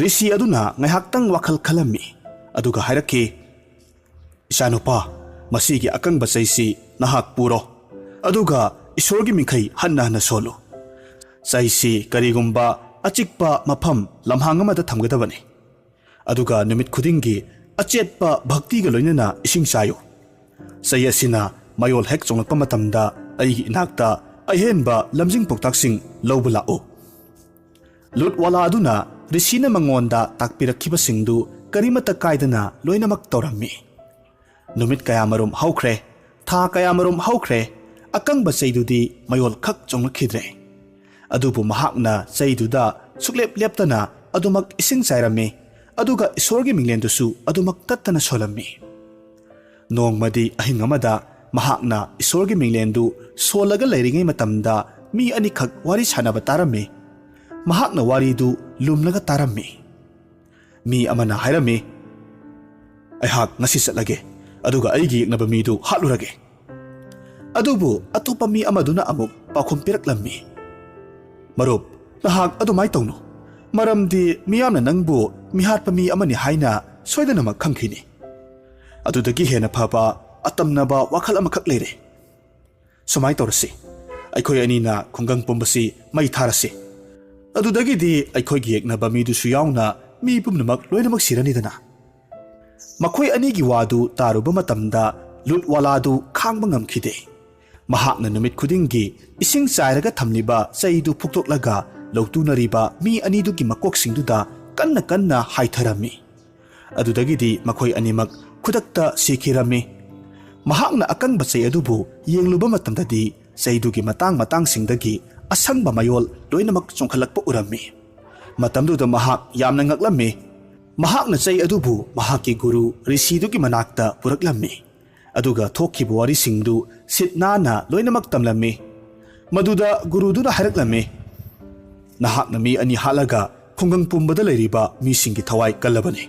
ꯔꯤꯁꯤ ꯑꯗꯨꯅ ꯉꯥꯏꯍꯥꯛꯇꯪ ꯋꯥꯈꯜ ꯈꯜꯂꯝꯃꯤ, ꯑꯗꯨꯒ ꯍꯥꯏꯔꯛꯈꯤ, "ꯏꯆꯥꯅꯨꯄꯥ, ꯃꯁꯤꯒꯤ ꯑꯀꯪꯕ ꯆꯩꯁꯤ ꯅꯍꯥꯛ ꯄꯨꯔꯣ, ꯑꯗꯨꯒ ꯏꯁꯣꯔꯒꯤ ꯃꯤꯡꯈꯩ ꯍꯟꯅ ꯍꯟꯅ ꯁꯣꯜꯂꯨ꯫ ꯆꯩꯁꯤ ꯀꯔꯤꯒꯨꯝꯕ ꯑꯆꯤꯛꯄ ꯃꯐꯝ ꯂꯝꯍꯥꯡ ꯑꯃꯗ ꯊꯝꯒꯗꯕꯅꯤ꯫ ꯑꯗꯨꯒ ꯅꯨꯃꯤꯠ ꯈꯨꯗꯤꯡꯒꯤ ꯑꯆꯦꯠꯄ ꯚꯛꯇꯤꯒ ꯂꯣꯏꯅꯅ ꯏꯁꯤꯡ ꯆꯥꯏꯌꯨ꯫ ꯆꯩ ꯑꯁꯤꯅ ꯃꯌꯣꯜ ꯍꯦꯛ ꯆꯣꯡꯂꯛꯄ ꯃꯇꯝꯗ ꯑꯩꯒꯤ ꯏꯅꯥꯛꯇ ꯑꯍꯦꯟꯕ ꯂꯝꯖꯤꯡ ꯄꯥꯎꯇꯥꯛꯁꯤꯡ ꯂꯧꯕ ꯂꯥꯛꯎ"꯫ ꯂꯨꯠꯋꯥꯂꯥ ꯑꯗꯨꯅ ꯔꯤꯁꯤꯅ ꯃꯉꯣꯟꯗ ꯇꯥꯛꯄꯤꯔꯛꯈꯤꯕꯁꯤꯡꯗꯨ ꯀꯔꯤꯃꯠꯇ ꯀꯥꯏꯗꯅ ꯂꯣꯏꯅꯃꯛ ꯇꯧꯔꯝꯃꯤ꯫ ꯅꯨꯃꯤꯠ ꯀꯌꯥꯃꯔꯨꯝ ꯍꯧꯈ꯭ꯔꯦ, ꯊꯥ ꯀꯌꯥꯃꯔꯨꯝ ꯍꯧꯈ꯭ꯔꯦ, ꯑꯀꯪꯕ ꯆꯩꯗꯨꯗꯤ ꯃꯌꯣꯜ ꯈꯛ ꯆꯣꯡꯂꯛꯈꯤꯗ꯭ꯔꯦ꯫ ꯑꯗꯨꯕꯨ ꯃꯍꯥꯛꯅ ꯆꯩꯗꯨꯗ ꯁꯨꯛꯂꯦꯞ ꯂꯦꯞꯇꯅ ꯑꯗꯨꯃꯛ ꯏꯁꯤꯡ ꯆꯥꯏꯔꯝꯃꯤ, ꯑꯗꯨꯒ ꯏꯁꯣꯔꯒꯤ ꯃꯤꯡꯂꯦꯟꯗꯨꯁꯨ ꯑꯗꯨꯃꯛ ꯇꯠꯇꯅ ꯁꯣꯜꯂꯝꯃꯤ꯫ ꯅꯣꯡꯃꯗꯤ ꯑꯍꯤꯡ ꯑꯃꯗ ꯃꯍꯥꯛꯅ ꯏꯁꯣꯔꯒꯤ ꯃꯤꯡꯂꯦꯟꯗꯨ ꯁꯣꯜꯂꯒ ꯂꯩꯔꯤꯉꯩ ꯃꯇꯝꯗ ꯃꯤ ꯑꯅꯤꯈꯛ ꯋꯥꯔꯤ ꯁꯥꯟꯅꯕ ꯇꯥꯔꯝꯃꯤ꯫ ꯃꯍꯥꯛꯅ ꯋꯥꯔꯤꯗꯨ ꯂꯨꯝꯂꯒ ꯇꯥꯔꯝꯃꯤ꯫ ꯃꯤ ꯑꯃꯅ ꯍꯥꯏꯔꯝꯃꯤ, "ꯑꯩꯍꯥꯛ ꯉꯁꯤ ꯆꯠꯂꯒꯦ, ꯑꯗꯨꯒ ꯑꯩꯒꯤ ꯌꯦꯛꯅꯕ ꯃꯤꯗꯨ ꯍꯥꯠꯂꯨꯔꯒꯦ"꯫ ꯑꯗꯨꯕꯨ ꯑꯇꯣꯞꯄ ꯃꯤ ꯑꯃꯗꯨꯅ ꯑꯃꯨꯛ ꯄꯥꯎꯈꯨꯝ ꯄꯤꯔꯛꯂꯝꯃꯤ, "ꯃꯔꯨꯞ, ꯅꯍꯥꯛ ꯑꯗꯨꯃꯥꯏ ꯇꯧꯅꯨ, ꯃꯔꯝꯗꯤ ꯃꯤꯌꯥꯝꯅ ꯅꯪꯕꯨ ꯃꯤꯍꯥꯠꯄ ꯃꯤ ꯑꯃꯅꯤ ꯍꯥꯏꯅ ꯁꯣꯏꯗꯅꯃꯛ ꯈꯪꯈꯤꯅꯤ꯫ ꯑꯗꯨꯗꯒꯤ ꯍꯦꯟꯅ ꯐꯕ ꯑꯇꯝꯅꯕ ꯋꯥꯈꯜ ꯑꯃꯈꯛ ꯂꯩꯔꯦ꯫ ꯁꯨꯃꯥꯏ ꯇꯧꯔꯁꯤ, ꯑꯩꯈꯣꯏ ꯑꯅꯤꯅ ꯈꯨꯡꯒꯪ ꯄꯨꯝꯕꯁꯤ ꯃꯩ ꯊꯥꯔꯁꯤ꯫ ꯑꯗꯨꯗꯒꯤꯗꯤ ꯑꯩꯈꯣꯏꯒꯤ ꯌꯦꯛꯅꯕ ꯃꯤꯗꯨꯁꯨ ꯌꯥꯎꯅ ꯃꯤ ꯄꯨꯝꯅꯃꯛ ꯂꯣꯏꯅꯃꯛ ꯁꯤꯔꯅꯤꯗꯅ"꯫ ꯃꯈꯣꯏ ꯑꯅꯤꯒꯤ ꯋꯥꯗꯨ ꯇꯥꯔꯨꯕ ꯃꯇꯝꯗ ꯂꯨꯠꯋꯥꯂꯥꯗꯨ ꯈꯥꯡꯕ ꯉꯝꯈꯤꯗꯦ꯫ ꯃꯍꯥꯛꯅ ꯅꯨꯃꯤꯠ ꯈꯨꯗꯤꯡꯒꯤ ꯏꯁꯤꯡ ꯆꯥꯏꯔꯒ ꯊꯝꯂꯤꯕ ꯆꯩꯗꯨ ꯐꯨꯛꯇꯣꯛꯂꯒ ꯂꯧꯇꯨꯅꯔꯤꯕ ꯃꯤ ꯑꯅꯤꯗꯨꯒꯤ ꯃꯀꯣꯛꯁꯤꯡꯗꯨꯗ ꯀꯟꯅ ꯀꯟꯅ ꯍꯥꯏꯊꯔꯝꯃꯤ꯫ ꯑꯗꯨꯗꯒꯤꯗꯤ ꯃꯈꯣꯏ ꯑꯅꯤꯃꯛ ꯈꯨꯗꯛꯇ ꯁꯤꯈꯤꯔꯝꯃꯤ꯫ ꯃꯍꯥꯛꯅ ꯑꯀꯪꯕ ꯆꯩ ꯑꯗꯨꯕꯨ ꯌꯦꯡꯂꯨꯕ ꯃꯇꯝꯗꯗꯤ ꯆꯩꯗꯨꯒꯤ ꯃꯇꯥꯡ ꯃꯇꯥꯡꯁꯤꯡꯗꯒꯤ ꯑꯁꯪꯕ ꯃꯌꯣꯜ ꯂꯣꯏꯅꯃꯛ ꯆꯣꯡꯈꯠꯂꯛꯄ ꯎꯔꯝꯃꯤ꯫ ꯃꯇꯝꯗꯨꯗ ꯃꯍꯥꯛ ꯌꯥꯝꯅ ꯉꯛꯂꯝꯃꯤ꯫ ꯃꯍꯥꯛꯅ ꯆꯩ ꯑꯗꯨꯕꯨ ꯃꯍꯥꯛꯀꯤ ꯒꯨꯔꯨ ꯔꯤꯁꯤꯗꯨꯒꯤ ꯃꯅꯥꯛꯇ ꯄꯨꯔꯛꯂꯝꯃꯤ꯫ ꯑꯗꯨꯒ ꯊꯣꯛꯈꯤꯕ ꯋꯥꯔꯤꯁꯤꯡꯗꯨ ꯁꯤꯠ ꯅꯥꯟꯅ ꯂꯣꯏꯅꯃꯛ ꯇꯝꯂꯝꯃꯤ꯫ ꯃꯗꯨꯗ ꯒꯨꯔꯨꯗꯨꯅ ꯍꯥꯏꯔꯛꯂꯝꯃꯤ, "ꯅꯍꯥꯛꯅ ꯃꯤ ꯑꯅꯤ ꯍꯥꯠꯂꯒ ꯈꯨꯡꯒꯪ ꯄꯨꯝꯕꯗ ꯂꯩꯔꯤꯕ ꯃꯤꯁꯤꯡꯒꯤ ꯊꯋꯥꯏ ꯀꯜꯂꯕꯅꯤ꯫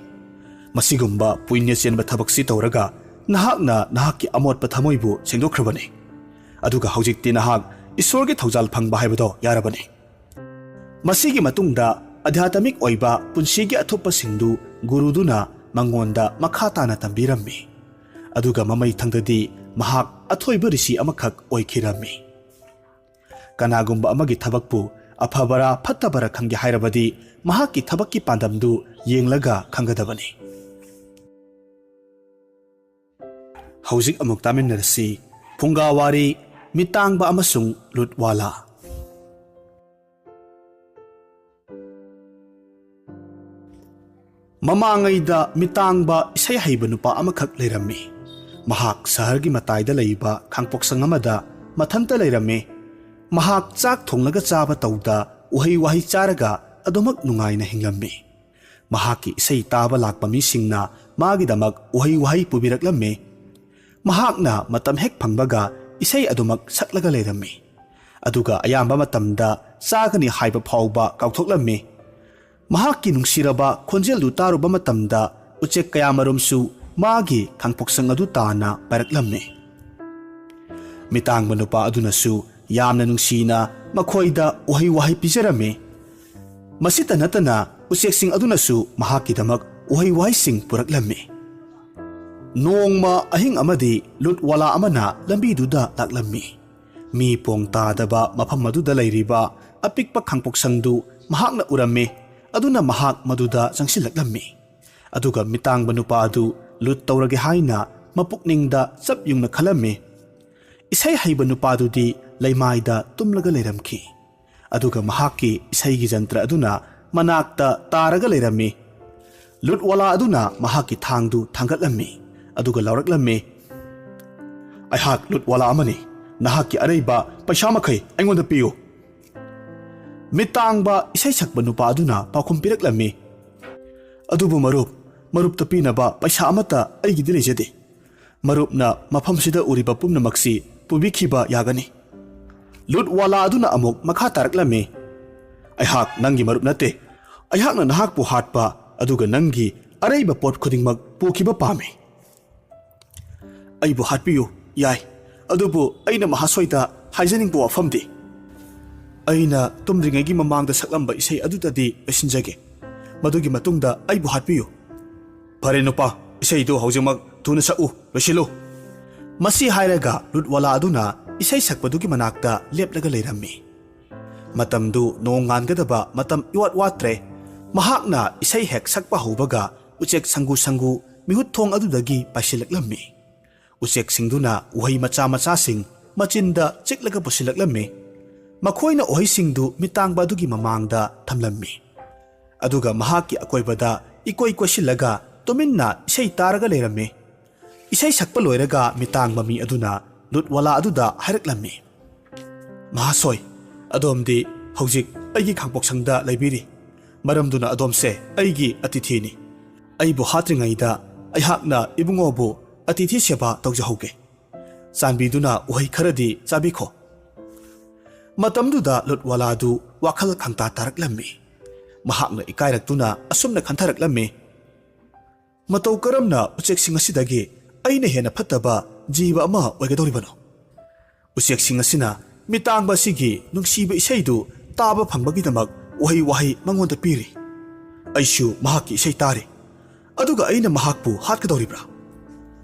ꯃꯁꯤꯒꯨꯝꯕ ꯄꯨꯏꯅ ꯆꯦꯟꯕ ꯊꯕꯛꯁꯤ ꯇꯧꯔꯒ ꯅꯍꯥꯛꯅ ꯅꯍꯥꯛꯀꯤ ꯑꯃꯣꯠꯄ ꯊꯃꯣꯏꯕꯨ ꯁꯦꯡꯗꯣꯛꯈ꯭ꯔꯕꯅꯤ꯫ ꯑꯗꯨꯒ ꯍꯧꯖꯤꯛꯇꯤ ꯅꯍꯥꯛ ꯏꯁꯣꯔꯒꯤ ꯊꯧꯖꯥꯜ ꯐꯪꯕ ꯍꯥꯏꯕꯗꯣ ꯌꯥꯔꯕꯅꯤ"꯫ ꯃꯁꯤꯒꯤ ꯃꯇꯨꯡꯗ ꯑꯙ꯭ꯌꯥꯇꯃꯤꯛ ꯑꯣꯏꯕ ꯄꯨꯟꯁꯤꯒꯤ ꯑꯊꯣꯞꯄꯁꯤꯡꯗꯨ ꯒꯨꯔꯨꯗꯨꯅ ꯃꯉꯣꯟꯗ ꯃꯈꯥ ꯇꯥꯅ ꯇꯝꯕꯤꯔꯝꯃꯤ꯫ ꯑꯗꯨꯒ ꯃꯃꯩꯊꯪꯗꯗꯤ ꯃꯍꯥꯛ ꯑꯊꯣꯏꯕ ꯔꯤꯁꯤ ꯑꯃꯈꯛ ꯑꯣꯏꯈꯤꯔꯝꯃꯤ꯫ ꯀꯅꯥꯒꯨꯝꯕ ꯑꯃꯒꯤ ꯊꯕꯛꯄꯨ ꯑꯐꯕꯔꯥ ꯐꯠꯇꯕꯔꯥ ꯈꯪꯒꯦ ꯍꯥꯏꯔꯕꯗꯤ ꯃꯍꯥꯛꯀꯤ ꯊꯕꯛꯀꯤ ꯄꯥꯟꯗꯝꯗꯨ ꯌꯦꯡꯂꯒ ꯈꯪꯒꯗꯕꯅꯤ꯫ ꯍꯧꯖꯤꯛ ꯑꯃꯨꯛ ꯇꯥꯃꯤꯟꯅꯔꯁꯤ ꯐꯨꯡꯒꯥꯋꯥꯔꯤ, ꯃꯤꯇꯥꯡꯕ ꯑꯃꯁꯨꯡ ꯂꯨꯠꯋꯥꯂꯥ꯫ ꯃꯃꯥꯡꯉꯩꯗ ꯃꯤꯇꯥꯡꯕ ꯏꯁꯩ ꯍꯩꯕ ꯅꯨꯄꯥ ꯑꯃꯈꯛ ꯂꯩꯔꯝꯃꯤ꯫ ꯃꯍꯥꯛ ꯁꯍꯔꯒꯤ ꯃꯇꯥꯏꯗ ꯂꯩꯕ ꯈꯥꯡꯄꯣꯛꯁꯪ ꯑꯃꯗ ꯃꯊꯟꯇ ꯂꯩꯔꯝꯃꯤ꯫ ꯃꯍꯥꯛ ꯆꯥꯛ ꯊꯣꯡꯂꯒ ꯆꯥꯕ ꯇꯧꯗ ꯎꯍꯩ ꯋꯥꯍꯩ ꯆꯥꯔꯒ ꯑꯗꯨꯃꯛ ꯅꯨꯡꯉꯥꯏꯅ ꯍꯤꯡꯂꯝꯃꯤ꯫ ꯃꯍꯥꯛꯀꯤ ꯏꯁꯩ ꯇꯥꯕ ꯂꯥꯛꯄ ꯃꯤꯁꯤꯡꯅ ꯃꯥꯒꯤꯗꯃꯛ ꯎꯍꯩ ꯋꯥꯍꯩ ꯄꯨꯕꯤꯔꯛꯂꯝꯃꯤ꯫ ꯃꯍꯥꯛꯅ ꯃꯇꯝ ꯍꯦꯛ ꯐꯪꯕꯒ ꯏꯁꯩ ꯑꯗꯨꯃꯛ ꯁꯛꯂꯒ ꯂꯩꯔꯝꯃꯤ꯫ ꯑꯗꯨꯒ ꯑꯌꯥꯝꯕ ꯃꯇꯝꯗ ꯆꯥꯒꯅꯤ ꯍꯥꯏꯕ ꯐꯥꯎꯕ ꯀꯥꯎꯊꯣꯛꯂꯝꯃꯤ꯫ ꯃꯍꯥꯛꯀꯤ ꯅꯨꯡꯁꯤꯔꯕ ꯈꯣꯟꯖꯦꯜꯗꯨ ꯇꯥꯔꯨꯕ ꯃꯇꯝꯗ ꯎꯆꯦꯛ ꯀꯌꯥꯃꯔꯨꯝꯁꯨ ꯃꯥꯒꯤ ꯈꯥꯡꯄꯣꯛꯁꯪ ꯑꯗꯨ ꯇꯥꯅ ꯄꯥꯏꯔꯛꯂꯝꯃꯤ꯫ ꯃꯤꯇꯥꯡꯕ ꯅꯨꯄꯥ ꯑꯗꯨꯅꯁꯨ ꯌꯥꯝꯅ ꯅꯨꯡꯁꯤꯅ ꯃꯈꯣꯏꯗ ꯎꯍꯩ ꯋꯥꯍꯩ ꯄꯤꯖꯔꯝꯃꯤ꯫ ꯃꯁꯤꯇ ꯅꯠꯇꯅ ꯎꯆꯦꯛꯁꯤꯡ ꯑꯗꯨꯅꯁꯨ ꯃꯍꯥꯛꯀꯤꯗꯃꯛ ꯎꯍꯩ ꯋꯥꯍꯩꯁꯤꯡ ꯄꯨꯔꯛꯂꯝꯃꯤ꯫ ꯅꯣꯡꯃ ꯑꯍꯤꯡ ꯑꯃꯗꯤ ꯂꯨꯠꯋꯥꯂꯥ ꯑꯃꯅ ꯂꯝꯕꯤꯗꯨꯗ ꯂꯥꯛꯂꯝꯃꯤ꯫ ꯃꯤ ꯄꯣꯡ ꯇꯥꯗꯕ ꯃꯐꯝ ꯑꯗꯨꯗ ꯂꯩꯔꯤꯕ ꯑꯄꯤꯛꯄ ꯈꯥꯡꯄꯣꯛꯁꯪꯗꯨ ꯃꯍꯥꯛꯅ ꯎꯔꯝꯃꯤ꯫ ꯑꯗꯨꯅ ꯃꯍꯥꯛ ꯃꯗꯨꯗ ꯆꯪꯁꯤꯜꯂꯛꯂꯝꯃꯤ꯫ ꯑꯗꯨꯒ ꯃꯤꯇꯥꯡꯕ ꯅꯨꯄꯥ ꯑꯗꯨ ꯂꯨꯠ ꯇꯧꯔꯒꯦ ꯍꯥꯏꯅ ꯃꯄꯨꯛꯅꯤꯡꯗ ꯆꯞ ꯌꯨꯡꯅ ꯈꯜꯂꯝꯃꯤ꯫ ꯏꯁꯩ ꯍꯩꯕ ꯅꯨꯄꯥꯗꯨꯗꯤ ꯂꯩꯃꯥꯏꯗ ꯇꯨꯝꯂꯒ ꯂꯩꯔꯝꯈꯤ꯫ ꯑꯗꯨꯒ ꯃꯍꯥꯛꯀꯤ ꯏꯁꯩꯒꯤ ꯖꯟꯇ꯭ꯔ ꯑꯗꯨꯅ ꯃꯅꯥꯛꯇ ꯇꯥꯔꯒ ꯂꯩꯔꯝꯃꯤ꯫ ꯂꯨꯠꯋꯥꯂꯥ ꯑꯗꯨꯅ ꯃꯍꯥꯛꯀꯤ ꯊꯥꯡꯗꯨ ꯊꯥꯡꯒꯠꯂꯝꯃꯤ꯫ ꯑꯗꯨꯒ ꯂꯥꯎꯔꯛꯂꯝꯃꯤ, "ꯑꯩꯍꯥꯛ ꯂꯨꯠꯋꯥꯂꯥ ꯑꯃꯅꯤ꯫ ꯅꯍꯥꯛꯀꯤ ꯑꯔꯩꯕ ꯄꯩꯁꯥ ꯃꯈꯩ ꯑꯩꯉꯣꯟꯗ ꯄꯤꯌꯨ꯫" ꯃꯤꯇꯥꯡꯕ ꯏꯁꯩ ꯁꯛꯄ ꯅꯨꯄꯥ ꯑꯗꯨꯅ ꯄꯥꯎꯈꯨꯝ ꯄꯤꯔꯛꯂꯝꯃꯤ, "ꯑꯗꯨꯕꯨ ꯃꯔꯨꯞ, ꯃꯔꯨꯞꯇ ꯄꯤꯅꯕ ꯄꯩꯁꯥ ꯑꯃꯠꯇ ꯑꯩꯒꯤꯗꯤ ꯂꯩꯖꯗꯦ꯫ ꯃꯔꯨꯞꯅ ꯃꯐꯝꯁꯤꯗ ꯎꯔꯤꯕ ꯄꯨꯝꯅꯃꯛꯁꯤ ꯄꯨꯕꯤꯈꯤꯕ ꯌꯥꯒꯅꯤ꯫" ꯂꯨꯠꯋꯥꯂꯥ ꯑꯗꯨꯅ ꯑꯃꯨꯛ ꯃꯈꯥ ꯇꯥꯔꯛꯂꯝꯃꯤ, "ꯑꯩꯍꯥꯛ ꯅꯪꯒꯤ ꯃꯔꯨꯞ ꯅꯠꯇꯦ꯫ ꯑꯩꯍꯥꯛꯅ ꯅꯍꯥꯛꯄꯨ ꯍꯥꯠꯄ ꯑꯗꯨꯒ ꯅꯪꯒꯤ ꯑꯔꯩꯕ ꯄꯣꯠ ꯈꯨꯗꯤꯡꯃꯛ ꯄꯨꯈꯤꯕ ꯄꯥꯝꯃꯤ꯫" "ꯑꯩꯕꯨ ꯍꯥꯠꯄꯤꯌꯨ, ꯌꯥꯏ꯫ ꯑꯗꯨꯕꯨ ꯑꯩꯅ ꯃꯍꯥꯁꯣꯏꯗ ꯍꯥꯏꯖꯅꯤꯡꯕ ꯋꯥꯐꯝꯗꯤ, ꯑꯩꯅ ꯇꯨꯝꯗ꯭ꯔꯤꯉꯩꯒꯤ ꯃꯃꯥꯡꯗ ꯁꯛꯂꯝꯕ ꯏꯁꯩ ꯑꯗꯨꯗꯗꯤ ꯂꯣꯏꯁꯤꯟꯖꯒꯦ꯫ ꯃꯗꯨꯒꯤ ꯃꯇꯨꯡꯗ ꯑꯩꯕꯨ ꯍꯥꯠꯄꯤꯌꯨ꯫" "ꯐꯔꯦ ꯅꯨꯄꯥ, ꯏꯁꯩꯗꯨ ꯍꯧꯖꯤꯛꯃꯛ ꯊꯨꯅ ꯁꯛꯎ, ꯂꯣꯏꯁꯤꯜꯂꯨ꯫" ꯃꯁꯤ ꯍꯥꯏꯔꯒ ꯂꯨꯠꯋꯥꯂꯥ ꯑꯗꯨꯅ ꯏꯁꯩ ꯁꯛꯄꯗꯨꯒꯤ ꯃꯅꯥꯛꯇ ꯂꯦꯞꯂꯒ ꯂꯩꯔꯝꯃꯤ꯫ ꯃꯇꯝꯗꯨ ꯅꯣꯡ ꯉꯥꯟꯒꯗꯕ ꯃꯇꯝ ꯏꯋꯥꯠ ꯋꯥꯠꯇ꯭ꯔꯦ꯫ ꯃꯍꯥꯛꯅ ꯏꯁꯩ ꯍꯦꯛ ꯁꯛꯄ ꯍꯧꯕꯒ ꯎꯆꯦꯛ ꯁꯪꯒꯨ ꯁꯪꯒꯨ ꯃꯤꯍꯨꯠ ꯊꯣꯡ ꯑꯗꯨꯗꯒꯤ ꯄꯥꯏꯁꯤꯜꯂꯛꯂꯝꯃꯤ꯫ ꯎꯆꯦꯛꯁꯤꯡꯗꯨꯅ ꯎꯍꯩ ꯃꯆꯥ ꯃꯆꯥꯁꯤꯡ ꯃꯆꯤꯟꯗ ꯆꯤꯛꯂꯒ ꯄꯨꯁꯤꯜꯂꯛꯂꯝꯃꯤ꯫ ꯃꯈꯣꯏꯅ ꯎꯍꯩꯁꯤꯡꯗꯨ ꯃꯤꯇꯥꯡꯕ ꯑꯗꯨꯒꯤ ꯃꯃꯥꯡꯗ ꯊꯝꯂꯝꯃꯤ꯫ ꯑꯗꯨꯒ ꯃꯍꯥꯛꯀꯤ ꯑꯀꯣꯏꯕꯗ ꯏꯀꯣꯏ ꯀꯣꯏꯁꯤꯜꯂꯒ ꯇꯨꯃꯤꯟꯅ ꯏꯁꯩ ꯇꯥꯔꯒ ꯂꯩꯔꯝꯃꯤ꯫ ꯏꯁꯩ ꯁꯛꯄ ꯂꯣꯏꯔꯒ ꯃꯤꯇꯥꯡꯕ ꯃꯤ ꯑꯗꯨꯅ ꯂꯨꯠꯋꯥꯂꯥ ꯑꯗꯨꯗ ꯍꯥꯏꯔꯛꯂꯝꯃꯤ, "ꯃꯍꯥꯁꯣꯏ, ꯑꯗꯣꯝꯗꯤ ꯍꯧꯖꯤꯛ ꯑꯩꯒꯤ ꯈꯥꯡꯄꯣꯛꯁꯪꯗ ꯂꯩꯕꯤꯔꯤ, ꯃꯔꯝꯗꯨꯅ ꯑꯗꯣꯝꯁꯦ ꯑꯩꯒꯤ ꯑꯇꯤꯊꯤꯅꯤ꯫ ꯑꯩꯕꯨ ꯍꯥꯠꯇ꯭ꯔꯤꯉꯩꯗ ꯑꯩꯍꯥꯛꯅ ꯏꯕꯨꯡꯉꯣꯕꯨ ꯑꯇꯤꯊꯤ ꯁꯦꯕꯥ ꯇꯧꯖꯍꯧꯒꯦ꯫ ꯆꯥꯟꯕꯤꯗꯨꯅ ꯎꯍꯩ ꯈꯔꯗꯤ ꯆꯥꯕꯤꯈꯣ"꯫ ꯃꯇꯝꯗꯨꯗ ꯂꯨꯠꯋꯥꯂꯥꯗꯨ ꯋꯥꯈꯜ ꯈꯪꯇꯥ ꯇꯥꯔꯛꯂꯝꯃꯤ꯫ ꯃꯍꯥꯛꯅ ꯏꯀꯥꯏꯔꯛꯇꯨꯅ ꯑꯁꯨꯝꯅ ꯈꯟꯊꯔꯛꯂꯝꯃꯤ, "ꯃꯇꯧ ꯀꯔꯝꯅ ꯎꯆꯦꯛꯁꯤꯡ ꯑꯁꯤꯗꯒꯤ ꯑꯩꯅ ꯍꯦꯟꯅ ꯐꯠꯇꯕ ꯖꯤꯕ ꯑꯃ ꯑꯣꯏꯒꯗꯧꯔꯤꯕꯅꯣ? ꯎꯆꯦꯛꯁꯤꯡ ꯑꯁꯤꯅ ꯃꯤꯇꯥꯡꯕ ꯑꯁꯤꯒꯤ ꯅꯨꯡꯁꯤꯕ ꯏꯁꯩꯗꯨ ꯇꯥꯕ ꯐꯪꯕꯒꯤꯗꯃꯛ ꯎꯍꯩ ꯋꯥꯍꯩ ꯃꯉꯣꯟꯗ ꯄꯤꯔꯤ꯫ ꯑꯩꯁꯨ ꯃꯍꯥꯛꯀꯤ ꯏꯁꯩ ꯇꯥꯔꯤ, ꯑꯗꯨꯒ ꯑꯩꯅ ꯃꯍꯥꯛꯄꯨ ꯍꯥꯠꯀꯗꯧꯔꯤꯕ꯭ꯔꯥ?"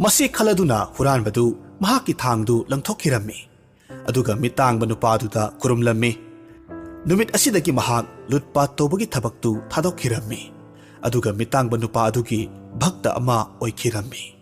ꯃꯁꯤ ꯈꯜꯂꯗꯨꯅ ꯍꯨꯔꯥꯟꯕꯗꯨ ꯃꯍꯥꯛꯀꯤ ꯊꯥꯡꯗꯨ ꯂꯪꯊꯣꯛꯈꯤꯔꯝꯃꯤ꯫ ꯑꯗꯨꯒ ꯃꯤꯇꯥꯡꯕ ꯅꯨꯄꯥꯗꯨꯗ ꯈꯨꯔꯨꯝꯂꯝꯃꯤ꯫ ꯅꯨꯃꯤꯠ ꯑꯁꯤꯗꯒꯤ ꯃꯍꯥꯛ ꯂꯨꯠꯄꯥꯠ ꯇꯧꯕꯒꯤ ꯊꯕꯛꯇꯨ ꯊꯥꯗꯣꯛꯈꯤꯔꯝꯃꯤ꯫ ꯑꯗꯨꯒ ꯃꯤꯇꯥꯡꯕ ꯅꯨꯄꯥ ꯑꯗꯨꯒꯤ ꯚꯛꯇ ꯑꯃ ꯑꯣꯏꯈꯤꯔꯝꯃꯤ꯫